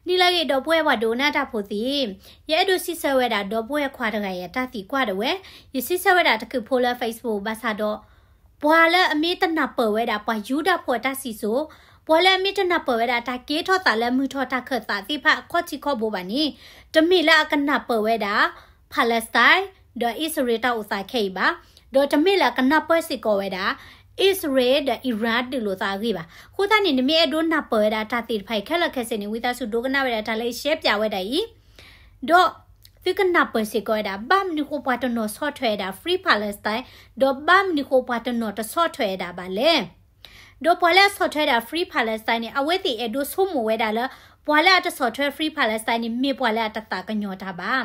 နံၤလၢအဂ့ၤ ဒီပုၢ်ဝဲၢ်ပှၤဒိကနၣ်တၢ်ဖိသ့ၣ်, ယအဲၣ်ဒိးစံးဆၢဝဲဒၣ် ဒီပုၢ်ဝဲၢ်ခွါတဂၤအံၤ တၢ်သံကွၢ်ဒၣ်ဝဲ, ယစံးဆၢဝဲဒၣ်တကုးဖိလၢ Facebook ဘၣ်ဆၣ်ဒီး ပှၤလၢအမ့ၢ်တနၢ်ပၢၢ်ဝဲဒၣ် ပှၤယူဒၤဖိအတၢ်စံၣ်စိၤ, ပှၤလၢအမ့ၢ်တနၢ်ပၢၢ်ဝဲဒၣ် တၢ်ကဲထီၣ်သးလၢမုၢ်ထီၣ်တၢ်ခၢၣ်သးသ့ၣ်တဖၣ်အခီၣ်ထံးခီၣ်ဘိဘၣ်န့ၣ်, တမ့ၢ်လၢအကနၢ်ပၢၢ်ဝဲဒၣ် Palestine ဒီးအံၣ်စရ့လးတၢ်အိၣ်သးခဲအံၤဘၣ်, ဒီးတမ့ၢ်လၢအကနၢ်ပၢၢ်စ့ၢ်ကီးဝဲဒၣ် အံၣ်စရ့လးဒီး Iran ဒုးလိာ်သးအဂ့ၢ်ဘၣ်. အဃိသတးန့ၣ် နမ့ၢ်အဲၣ်ဒိးနၢ်ပၢၢ်ဝဲဒၣ်တၢ်သ့ၣ်တဖၣ်အံၤ ခဲလၢာ်ခဲဆ့န့ၣ် ဝံသးစူၤဒိကနၣ်ဝဲဒၣ်တၢ်လၢယရှဲပၠးဝဲဒၣ်အံၤ, ဒီးသုကနၢ်ပၢၢ်စ့ၢ်ကီးဝဲဒၣ် ဘၣ်မနုၤဃိပှၤတနီၤဆီၣ်ထွဲဝဲဒၣ် Free Palestine, ဒီးဘၣ်မနုၤဃိပှၤတနီၤတဆီၣ်ထွဲဝဲဒၣ်ဘၣ်လဲၣ်. ဒီးပှၤလၢအဆီၣ်ထွဲဒၣ် Free Palestine န့ၣ် အဝဲသ့ၣ်အဲၣ်ဒိးဆိကမိၣ်ဝဲဒၣ်လၢ ပှၤလၢအတဆီၣ်ထွဲ Free Palestine န့ၣ် မ့ၢ်ပှၤလၢအတသးကညီၤတၢ်ဘၣ်.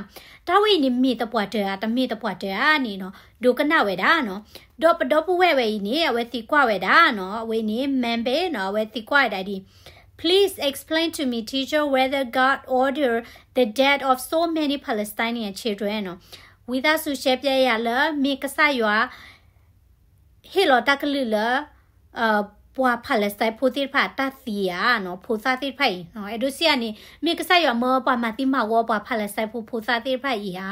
တၢ်ဝဲအံၤန့ၣ် မ့ၢ်သပှၢ်တၢၢ်ဧါ တမ့ၢ်သပှၢ်တၢၢ်ဧါန့ၣ်နီၤ ဒိကနၣ်ဝဲဒၣ်နီၤ. ဒီးပဒီပုၢ်ဝဲၢ်ဝဲအံၤန့ၣ် အဝဲသံကွၢ်ဝဲဒၣ်နီၤ, အဝဲန့ၣ် Member နီၤ, အဝဲသံကွၢ်ဝဲဒၣ်ဒ် Please explain to me, teacher, whether God ordered the death of so many Palestinian children နီၤ. ဝံသးစူၤရှဲပၠးယၤလၢ မ့ၢ်ကစၢ်ယွၤ ဟ့ၣ်လီၤတၢ်ကလုၢ်လၢ ပှၤ Palestine ဖိသ့ၣ်တဖၣ်တၢ်သံဧါနီၤ, ဖိသၣ်သ့ၣ်တဖၣ်အံၤ, အဲၣ်ဒိးစံးဧါန့ၣ် မ့ၢ်ကစၢ်ယွၤမၢပှၤမၤသံမၤဝီပှၤ Palestine ဖိ ဖိသၣ်သ့ၣ်တဖၣ်အံၤဧါ.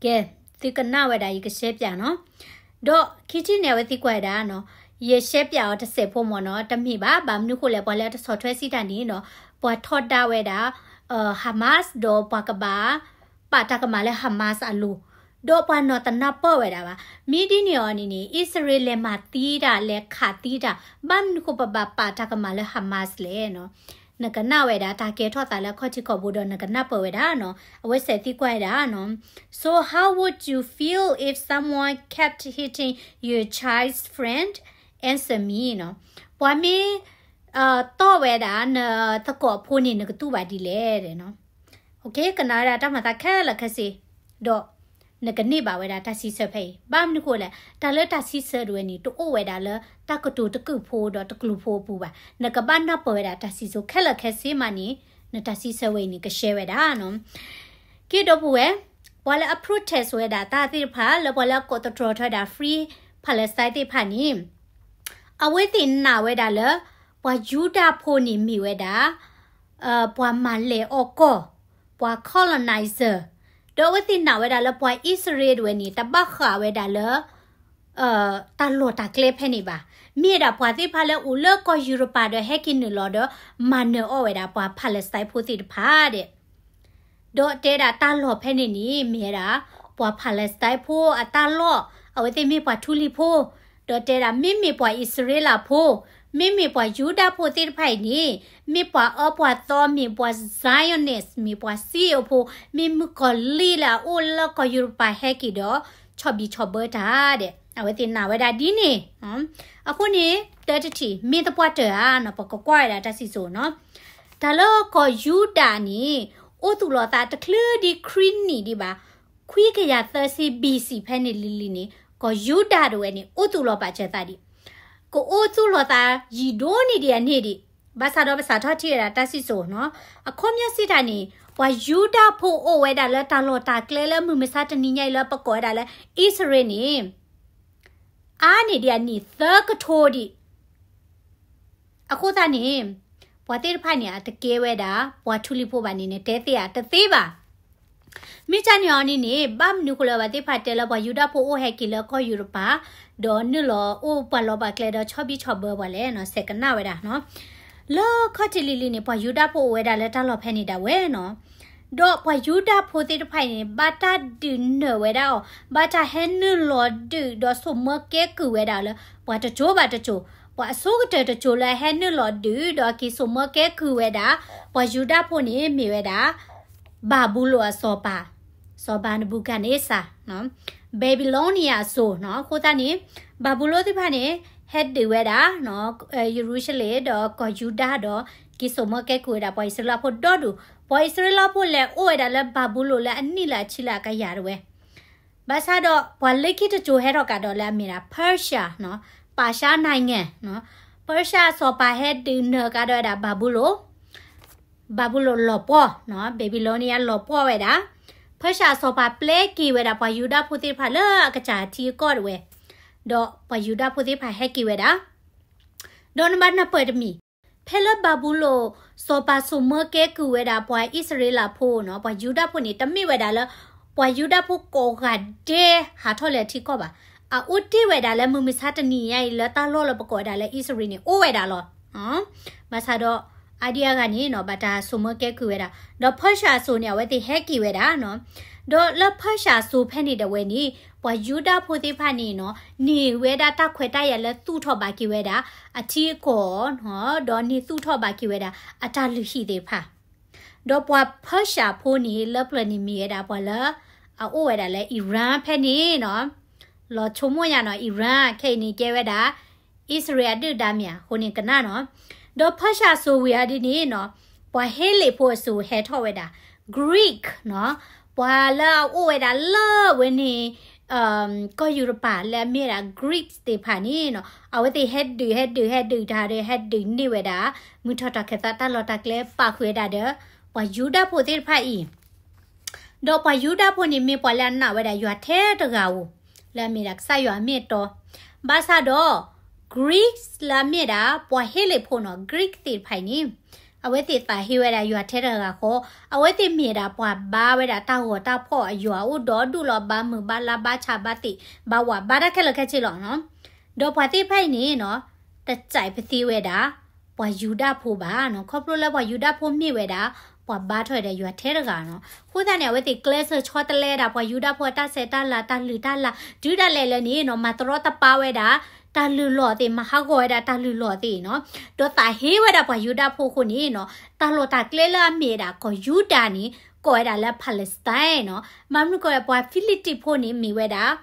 ကဲ, သုကနၣ်ဝဲဒၣ် ယကရှဲပၠးနီၤ. ဒီးခံထံၣ်န့ၣ် အဝဲသံကွၢ်ဝဲဒၣ်နီၤ, ယရှဲပၠးအီၤတစဲးဖိမ့ၢ်နီၤ, တမ့ၢ်ဘၣ်, ဘၣ်မနုၤဃိလဲၣ်, ပှၤလၢအတဆီၣ်ထွဲစံးတၢ်န့ၣ်နီၤ, ပှၤထီဒါဝဲဒၣ် Hamas ဒီးပှၤကဘၣ် ပာ်တၢ်ကမၣ်လၢ Hamas အလိၤ, ဒီးပှၤနီၢ်တနၢ်ပၢၢ်ဝဲဒၣ်ဘၣ်. မ့ၢ်ဒ်န့ၣ်အီၤန့ၣ်န့ၣ် အံၣ်စရ့လးလဲၤမၤသံတၢ် လဲၤခးသံတၢ်, ဘၣ်မနုၤဃိပဘၣ်ပာ်တၢ်ကမၣ်လၢ Hamas လဲၣ်နီၤ. နကနၣ်ဝဲဒၣ် တၢ်ကဲထီၣ်သးလၢအခီၣ်ထံးခီၣ်ဘိဒီး နကနၢ်ပၢၢ်ဝဲဒၣ်နီၤ. အဝဲစဲးသံကွၢ်ဝဲဒၣ်နီၤ, So how would you feel if someone kept hitting your child's friend? Answer me နီၤ. ပှၤမ့ၢ် တီၢ်ဝဲဒၣ် နသကိးဖိန့ၣ် နကတူၢ်ဘၣ်ဒ်လဲၣ်နီၤ. ကနၣ်ဝဲဒၣ်တၢ်မၤသးခဲလၢာ်ခဲဆ့, ဒီးနကန့ၢ်ဘၣ်ဝဲဒၣ်တၢ်စံးဆၢဖဲအံၤ. ဘၣ်မနုၤဃိလဲၣ်, တၢ်လၢတၢ်စံးဆၢဒၣ်ဝဲန့ၣ် တအိၣ်ဝဲဒၣ်လၢတၢ်ကတိၤတကုးဖိဒီးတကျိၤဖိအပူၤဘၣ်. နကဘၣ်နၢ်ပၢၢ်ဝဲဒၣ်တၢ်စံးဆၢခဲလၢာ်ခဲဆ့မးန့ၣ်, နတၢ်စံးဆၢဝဲအံၤန့ၣ် ကရှဲဝဲဒၣ်နီၤ. က့ဒီပုၢ်ဝဲၢ်, ပှၤလၢအ protest ဝဲဒၣ်တၢ်သ့ၣ်တဖၣ် လၢပှၤလၢအကိးသတြီၤထွဲဒၣ် Free Palestine သ့ၣ်တဖၣ်န့ၣ် အဝဲသ့ၣ်နာ်ဝဲဒၣ်လၢ ပှၤယူဒၤဖိန့ၣ်မ့ၢ်ဝဲဒၣ် ပှၤမၤလဲၤအီၣ်ကီၢ်, ပှၤ colonizer, ဒီးအဝဲသ့ၣ်နာ်ဝဲဒၣ်လၢပှၤအံၣ်စရ့လးဒၣ်ဝဲန့ၣ် တဘၣ်ဃးဝဲဒၣ်လၢ တၢ်လီၢ်တၢ်ကျဲဖဲန့ၣ်ဘၣ်. မ့ၢ်ဝဲဒၣ်ပှၤသ့ၣ်တဖၣ်လၢအိၣ်လၢကီၢ်ယူရပၤဒီးဟဲက့ၤနုာ်လီၤဒီး မၤနၢၤအီၣ်ဝဲဒၣ်ပှၤ Palestine ဖိသ့ၣ်တဖၣ်ဒဲး ဒီးတဲဒၣ်တၢ်လီၢ်ဖဲန့ၣ်န့ၣ် မ့ၢ်ဝဲဒၣ် ပှၤ Palestine ဖိအတၢ်လီၢ်, အဝဲသ့ၣ်မ့ၢ်ပှၤထူလံၤဖိ, ဒီးတဲဒၣ်မ့မ့ၢ်ပှၤအံၣ်စရ့လးဖိ, မ့မ့ၢ်ပှၤယူဒၤဖိသ့ၣ်တဖၣ်အံၤန့ၣ် မ့ၢ်ပှၤအၢပှၤသီ, မ့ၢ်ပှၤ Zionist, မ့ၢ်ပှၤစံၣ်အဖိ, မ့ၢ်မုၣ်ကီၤလံၢ်လၢအအိၣ်လၢကီၢ်ယူရပၤဟဲက့ၤဒီး ဆီၣ်ဘံၣ်ဆီၣ်ဘၢတၢ်ဒဲး အဝဲသ့ၣ်နာ်ဝဲဒၣ်ဒ်န့ၣ်. အဃိန့ၣ် တၢ်တထံၣ် မ့ၢ်သပှၢ်တၢၢ်ဧါနီၤ, ပကကွၢ်ဝဲဒၣ်တၢ်စံၣ်စိၤနီၤ. တၢ်လၢကီၢ်ယူဒၤန့ၣ် အိၣ်သူၣ်လီၤသးတချုးဒံးခွံနံၣ်ဒံးဘၣ်, ခွံကယၤသၢဆံ ဘီၣ်စံၣ် ဖဲန့ၣ်လံၤလံၤန့ၣ် ကီၢ်ယူဒၤဒၣ်ဝဲန့ၣ် အိၣ်သူၣ်လီၤပာ်စၢၤသးဒံး, ကအိၣ်သူၣ်လီၤသးယံာ်ဒိၣ်န့ၢ်ဒံးအန့ၣ်ဒံး, ဘၣ်ဆၣ်ဒီးပစးထီၣ်ထံၣ်ဝဲဒၣ်တၢ်စံၣ်စိၤနီၤ, အခီပညီစံးတၢ်န့ၣ် ပှၤယူဒၤဖိအိၣ်ဝဲဒၣ်လၢတၢ်လီၢ်တၢ်ကျဲလၢမုၢ်မဆါတနံၤညါအံၤလၢပကိးဝဲဒၣ်လၢ အံၣ်စရ့လးန့ၣ် အါန့ၢ်ဒံးအနံၣ်သၢကထိဒံး. အဃိသတးန့ၣ် ပှၤသ့ၣ်တဖၣ်န့ၣ် အတကဲဝဲဒၣ် ပှၤထူလံၤဖိဘၣ်န့ၣ် နတဲသ့ဧါ, တသ့ဘၣ်. မ့ၢ်ကန့ၣ်အီၤန့ၣ်န့ၣ် ဘၣ်မနုၤဃိလၢပှၤသ့ၣ်တဖၣ်တဲလၢပှၤယူဒၤဖိအိၣ်ဟဲက့ၤလၢကီၢ်ယူရပၤ, ဒီးနုာ်လီၤအိၣ်ပှၤလီၤပှၤကျဲဒီးဆီၣ်ဘံၣ်ဆီၣ်ဘၢပှၤလဲၣ်နီၤ, စဲးကနၣ်ဝဲဒၣ်နီၤ. လၢခီၣ်ထံးလံၤလံၤန့ၣ် ပှၤယူဒၤဖိအိၣ်ဝဲဒၣ်လၢတၢ်လီၢ်ဖဲန့ၣ်ဒၣ်ဝဲနီၤ. ဒီးပှၤယူဒၤဖိသ့ၣ်တဖၣ်အံၤန့ၣ် ဘၣ်တၢ်ဒုးနၢၤဝဲဒၣ်အီၤ, ဘၣ်တၢ်ဟဲနုာ်လီၤဒုးဒီးစိာ်မၢကဲကုၢ်ဝဲဒၣ်လၢ ပှၤတစိၤဘၣ်တစိၤ, ပှၤအဆိကတၢၢ်တစိၤလၢအဟဲနုာ်လီၤဒုးဒီးက့ၤစိာ်မၢကဲကုၢ်ဝဲဒၣ် ပှၤယူဒၤဖိန့ၣ်မ့ၢ်ဝဲဒၣ် ဘၤဘူလိၣ်အစီၤပၤ, စီၤပၤ နဘူၤခၣ်နံစၢ်, Babylonia အစိၤနီၤ. အဃိသတးန့ၣ် ဘၤဘူလိၣ်သ့ၣ်တဖၣ်န့ၣ် ဟဲဒုးဝဲဒၣ် ယရူၤၡလ့ၣ်ဒီးကီၢ်ယူဒၤဒီး က့ၤစိာ်မၢကဲကုၢ်ဝဲဒၣ်ပှၤအံၣ်စရ့လးဖိဒီဒူၣ်, ပှၤအံၣ်စရ့လးဖိလဲၤအိၣ်ဝဲဒၣ်လၢဘၤဘူလိၣ်လၢအနံၣ်လၢအဆံလၢအကယၤဒၣ်ဝဲ ဘၣ်ဆၣ်ဒီးပှၤလၢခံတစိၤဟဲထီၣ်ကဒီးလၢအမ့ၢ်ဒၣ် Persia နီၤ, ပၤၡါနၤယဲၢ်နီၤ, Persia အစီၤပၤဟဲဒုးနၢၤကဒီးဝဲဒၣ်ဘၤဘူလိၣ်, ဘၤဘူလိၣ်လီၤပှီၢ်နီၤ, Babylonia လီၤပှီၢ်ဝဲဒၣ်, Persia အစီၤပၤပျဲက့ၤဝဲဒၣ်ပှၤယူဒၤဖိသ့ၣ်တဖၣ်လၢအကစၢ်ထံအကီၢ်ဒၣ်ဝဲ, ဒီးပှၤယူဒၤဖိသ့ၣ်တဖၣ်ဟဲက့ၤဝဲဒၣ် ဒီးနဘၣ်နၢ်ပၢၢ်တမံၤ, ဖဲလၢဘၤဘူလိၣ် စီၤပၤစိာ်မၢကဲကုၢ်ဝဲဒၣ်ပှၤအံၣ်စရ့လးဖိနီၤ, ပှၤယူဒၤဖိန့ၣ် တမ့ၢ်ဝဲဒၣ်လၢ ပှၤယူဒၤဖိကိးဂၤဒဲးဟးထီၣ်လၢအထံကီၢ်ဘၣ်. အအိၣ်တ့ၢ်ဝဲဒၣ်လၢမုၢ်မဆါတနံၤညါအံၤ လၢတၢ်လီၢ်လၢပကိးဝဲဒၣ်လၢအံၣ်စရ့လးန့ၣ် အိၣ်ဝဲဒၣ်လီၤ. ဘၣ်ဆၣ်ဒီး အါဒံအါဂၤန့ၣ်နီၤ ဘၣ်တၢ်စိာ်မၢကဲကုၢ်ဝဲဒၣ်, ဒီးဖၢၣ်ရှၣ်စိၤန့ၣ် အဝဲသ့ၣ်ဟဲက့ၤဝဲဒၣ်နီၤ. ဒီးလၢဖၢၣ်ရှၣ်စိၤဖဲန့ၣ်ဒၣ်ဝဲန့ၣ် ပှၤယူဒၤဖိသ့ၣ်တဖၣ်န့ၣ်နီၤ န့ၢ်ဝဲဒၣ်တၢ်ခွဲးတၢ်ယာ်လၢသူၣ်ထီၣ်ဘၣ်က့ၤဝဲဒၣ် အထံအကီၢ်နီၤ, ဒီးန့ၢ်သူၣ်ထီၣ်ဘၣ်က့ၤဝဲဒၣ် အတၢ်လုၢ်ဟံၣ်သ့ၣ်တဖၣ် ဒီးပှၤဖၢၣ်ရှၣ်ဖိန့ၣ် လၢပျၢၤန့ၣ်မ့ၢ်ဝဲဒၣ်ပှၤလၢ အအိၣ်ဝဲဒၣ်လၢ Iran ဖဲန့ၣ်နီၤ, လီၤဆိကမိၣ်ညါနီၤ Iran ခဲအံၤန့ၣ်ကဲဝဲဒၣ် အံၣ်စရ့လးအဒုၣ်ဒါမ့ၢ်ဧါ, အဃိန့ၣ်ကနၣ်နီၤ. ဒီးဖၢၣ်ရှၣ်စိၤဝံၤအီၤဒ်န့ၣ်နီၤ, ပှၤဟ့လ့ၣ်ဖိအစိၤဟဲထီၣ်ဝဲဒၣ် Greek နီၤ, ပှၤလၢအအိၣ်ဝဲဒၣ်လၢဝဲန့ၣ် ကီၢ်ယူရပၤလၢအမ့ၢ်ဝဲဒၣ် Greek သ့ၣ်တဖၣ်န့ၣ်နီၤ, အဝဲသ့ၣ်ဟဲဒုး ဟဲဒုး ဟဲဒုးတၢ်ဒီး ဟဲဒုးန့ၢ်ဝဲဒၣ် မုၢ်ထီၣ်တၢ်ခၢၣ်သးတၢ်လီၢ်တၢ်ကျဲပာ်ဃုာ်ဝဲဒၣ်ဒီး ပှၤယူဒၤဖိသ့ၣ်တဖၣ်အံၤ ဒီးပှၤယူဒၤဖိန့ၣ်မ့ၢ်ပှၤလၢအနာ်ဝဲဒၣ်ယွၤထဲတဂၤဧိၤ, လၢအမ့ၢ်ဒၣ်ကစၢ်ယွၤအမ့ၢ်အတီ, ဘၣ်ဆၣ်ဒီး Greek လၢအမ့ၢ်ဒၣ်ပှၤဟ့လ့ၣ်ဖိနီၤ, Greek သ့ၣ်တဖၣ်အံၤန့ၣ် အဝဲသ့ၣ်သးဟ့ဝဲဒၣ်ယွၤထဲတဂၤဃီ, အဝဲသ့ၣ်မ့ၢ်ဒၣ်ပှၤဘါဝဲဒၣ်တၢ်ဂီၤတၢ်ဖီၣ်အယွၤအိၣ်ဒီးဒူၣ်လီၤ ဘါမုာ်ဘါလါဘါဆါဘါသ့ၣ် ဘါဝးဘါတၢ်ခဲလၢာ်ခဲဆ့လီၤနီၤ. ဒီးပှၤသ့ၣ်တဖၣ်အံၤန့ၣ်နီၤ တစဲးပသ့ဝဲဒၣ် ပှၤယူဒၤဖိဘၣ်နီၤ, ခီဖျိလၢပှၤယူဒၤဖိမ့ၢ်ဝဲဒၣ် ပှၤဘါထီၣ်ဝဲဒၣ်ယွၤထဲတဂၤနီၤ. အဃိသတးန့ၣ် အဝဲသ့ၣ်ကျဲးစၢးဆီတလဲဒၣ် ပှၤယူဒၤဖိအတၢ်ဆဲးတၢ်လၤ တၢ်လုၢ်တၢ်လၢ် တုၤဒၣ်လဲာ်လၢန့ၣ်နီၤ မၤတရီတပါဝဲဒၣ် တၢ်လုၢ်လီၢ်သ့ၣ် မၤဟးဂီၤဝဲဒၣ်တၢ်လုၢ်လီၢ်သ့ၣ်နီၤ, ဒီးသးဟ့ဝဲဒၣ်ပှၤယူဒၤဖိအဃိန့ၣ်နီၤ တၢ်လီၢ်တၢ်ကျဲလၢအမ့ၢ်ဒၣ်ကီၢ်ယူဒၤန့ၣ် ကိးဝဲဒၣ်လၢ Palestine နီၤ. မ့ၢ်မနုၤကိးဝဲ ပှၤဖံလံးတံးဖိန့ၣ်မ့ၢ်ဝဲဒၣ်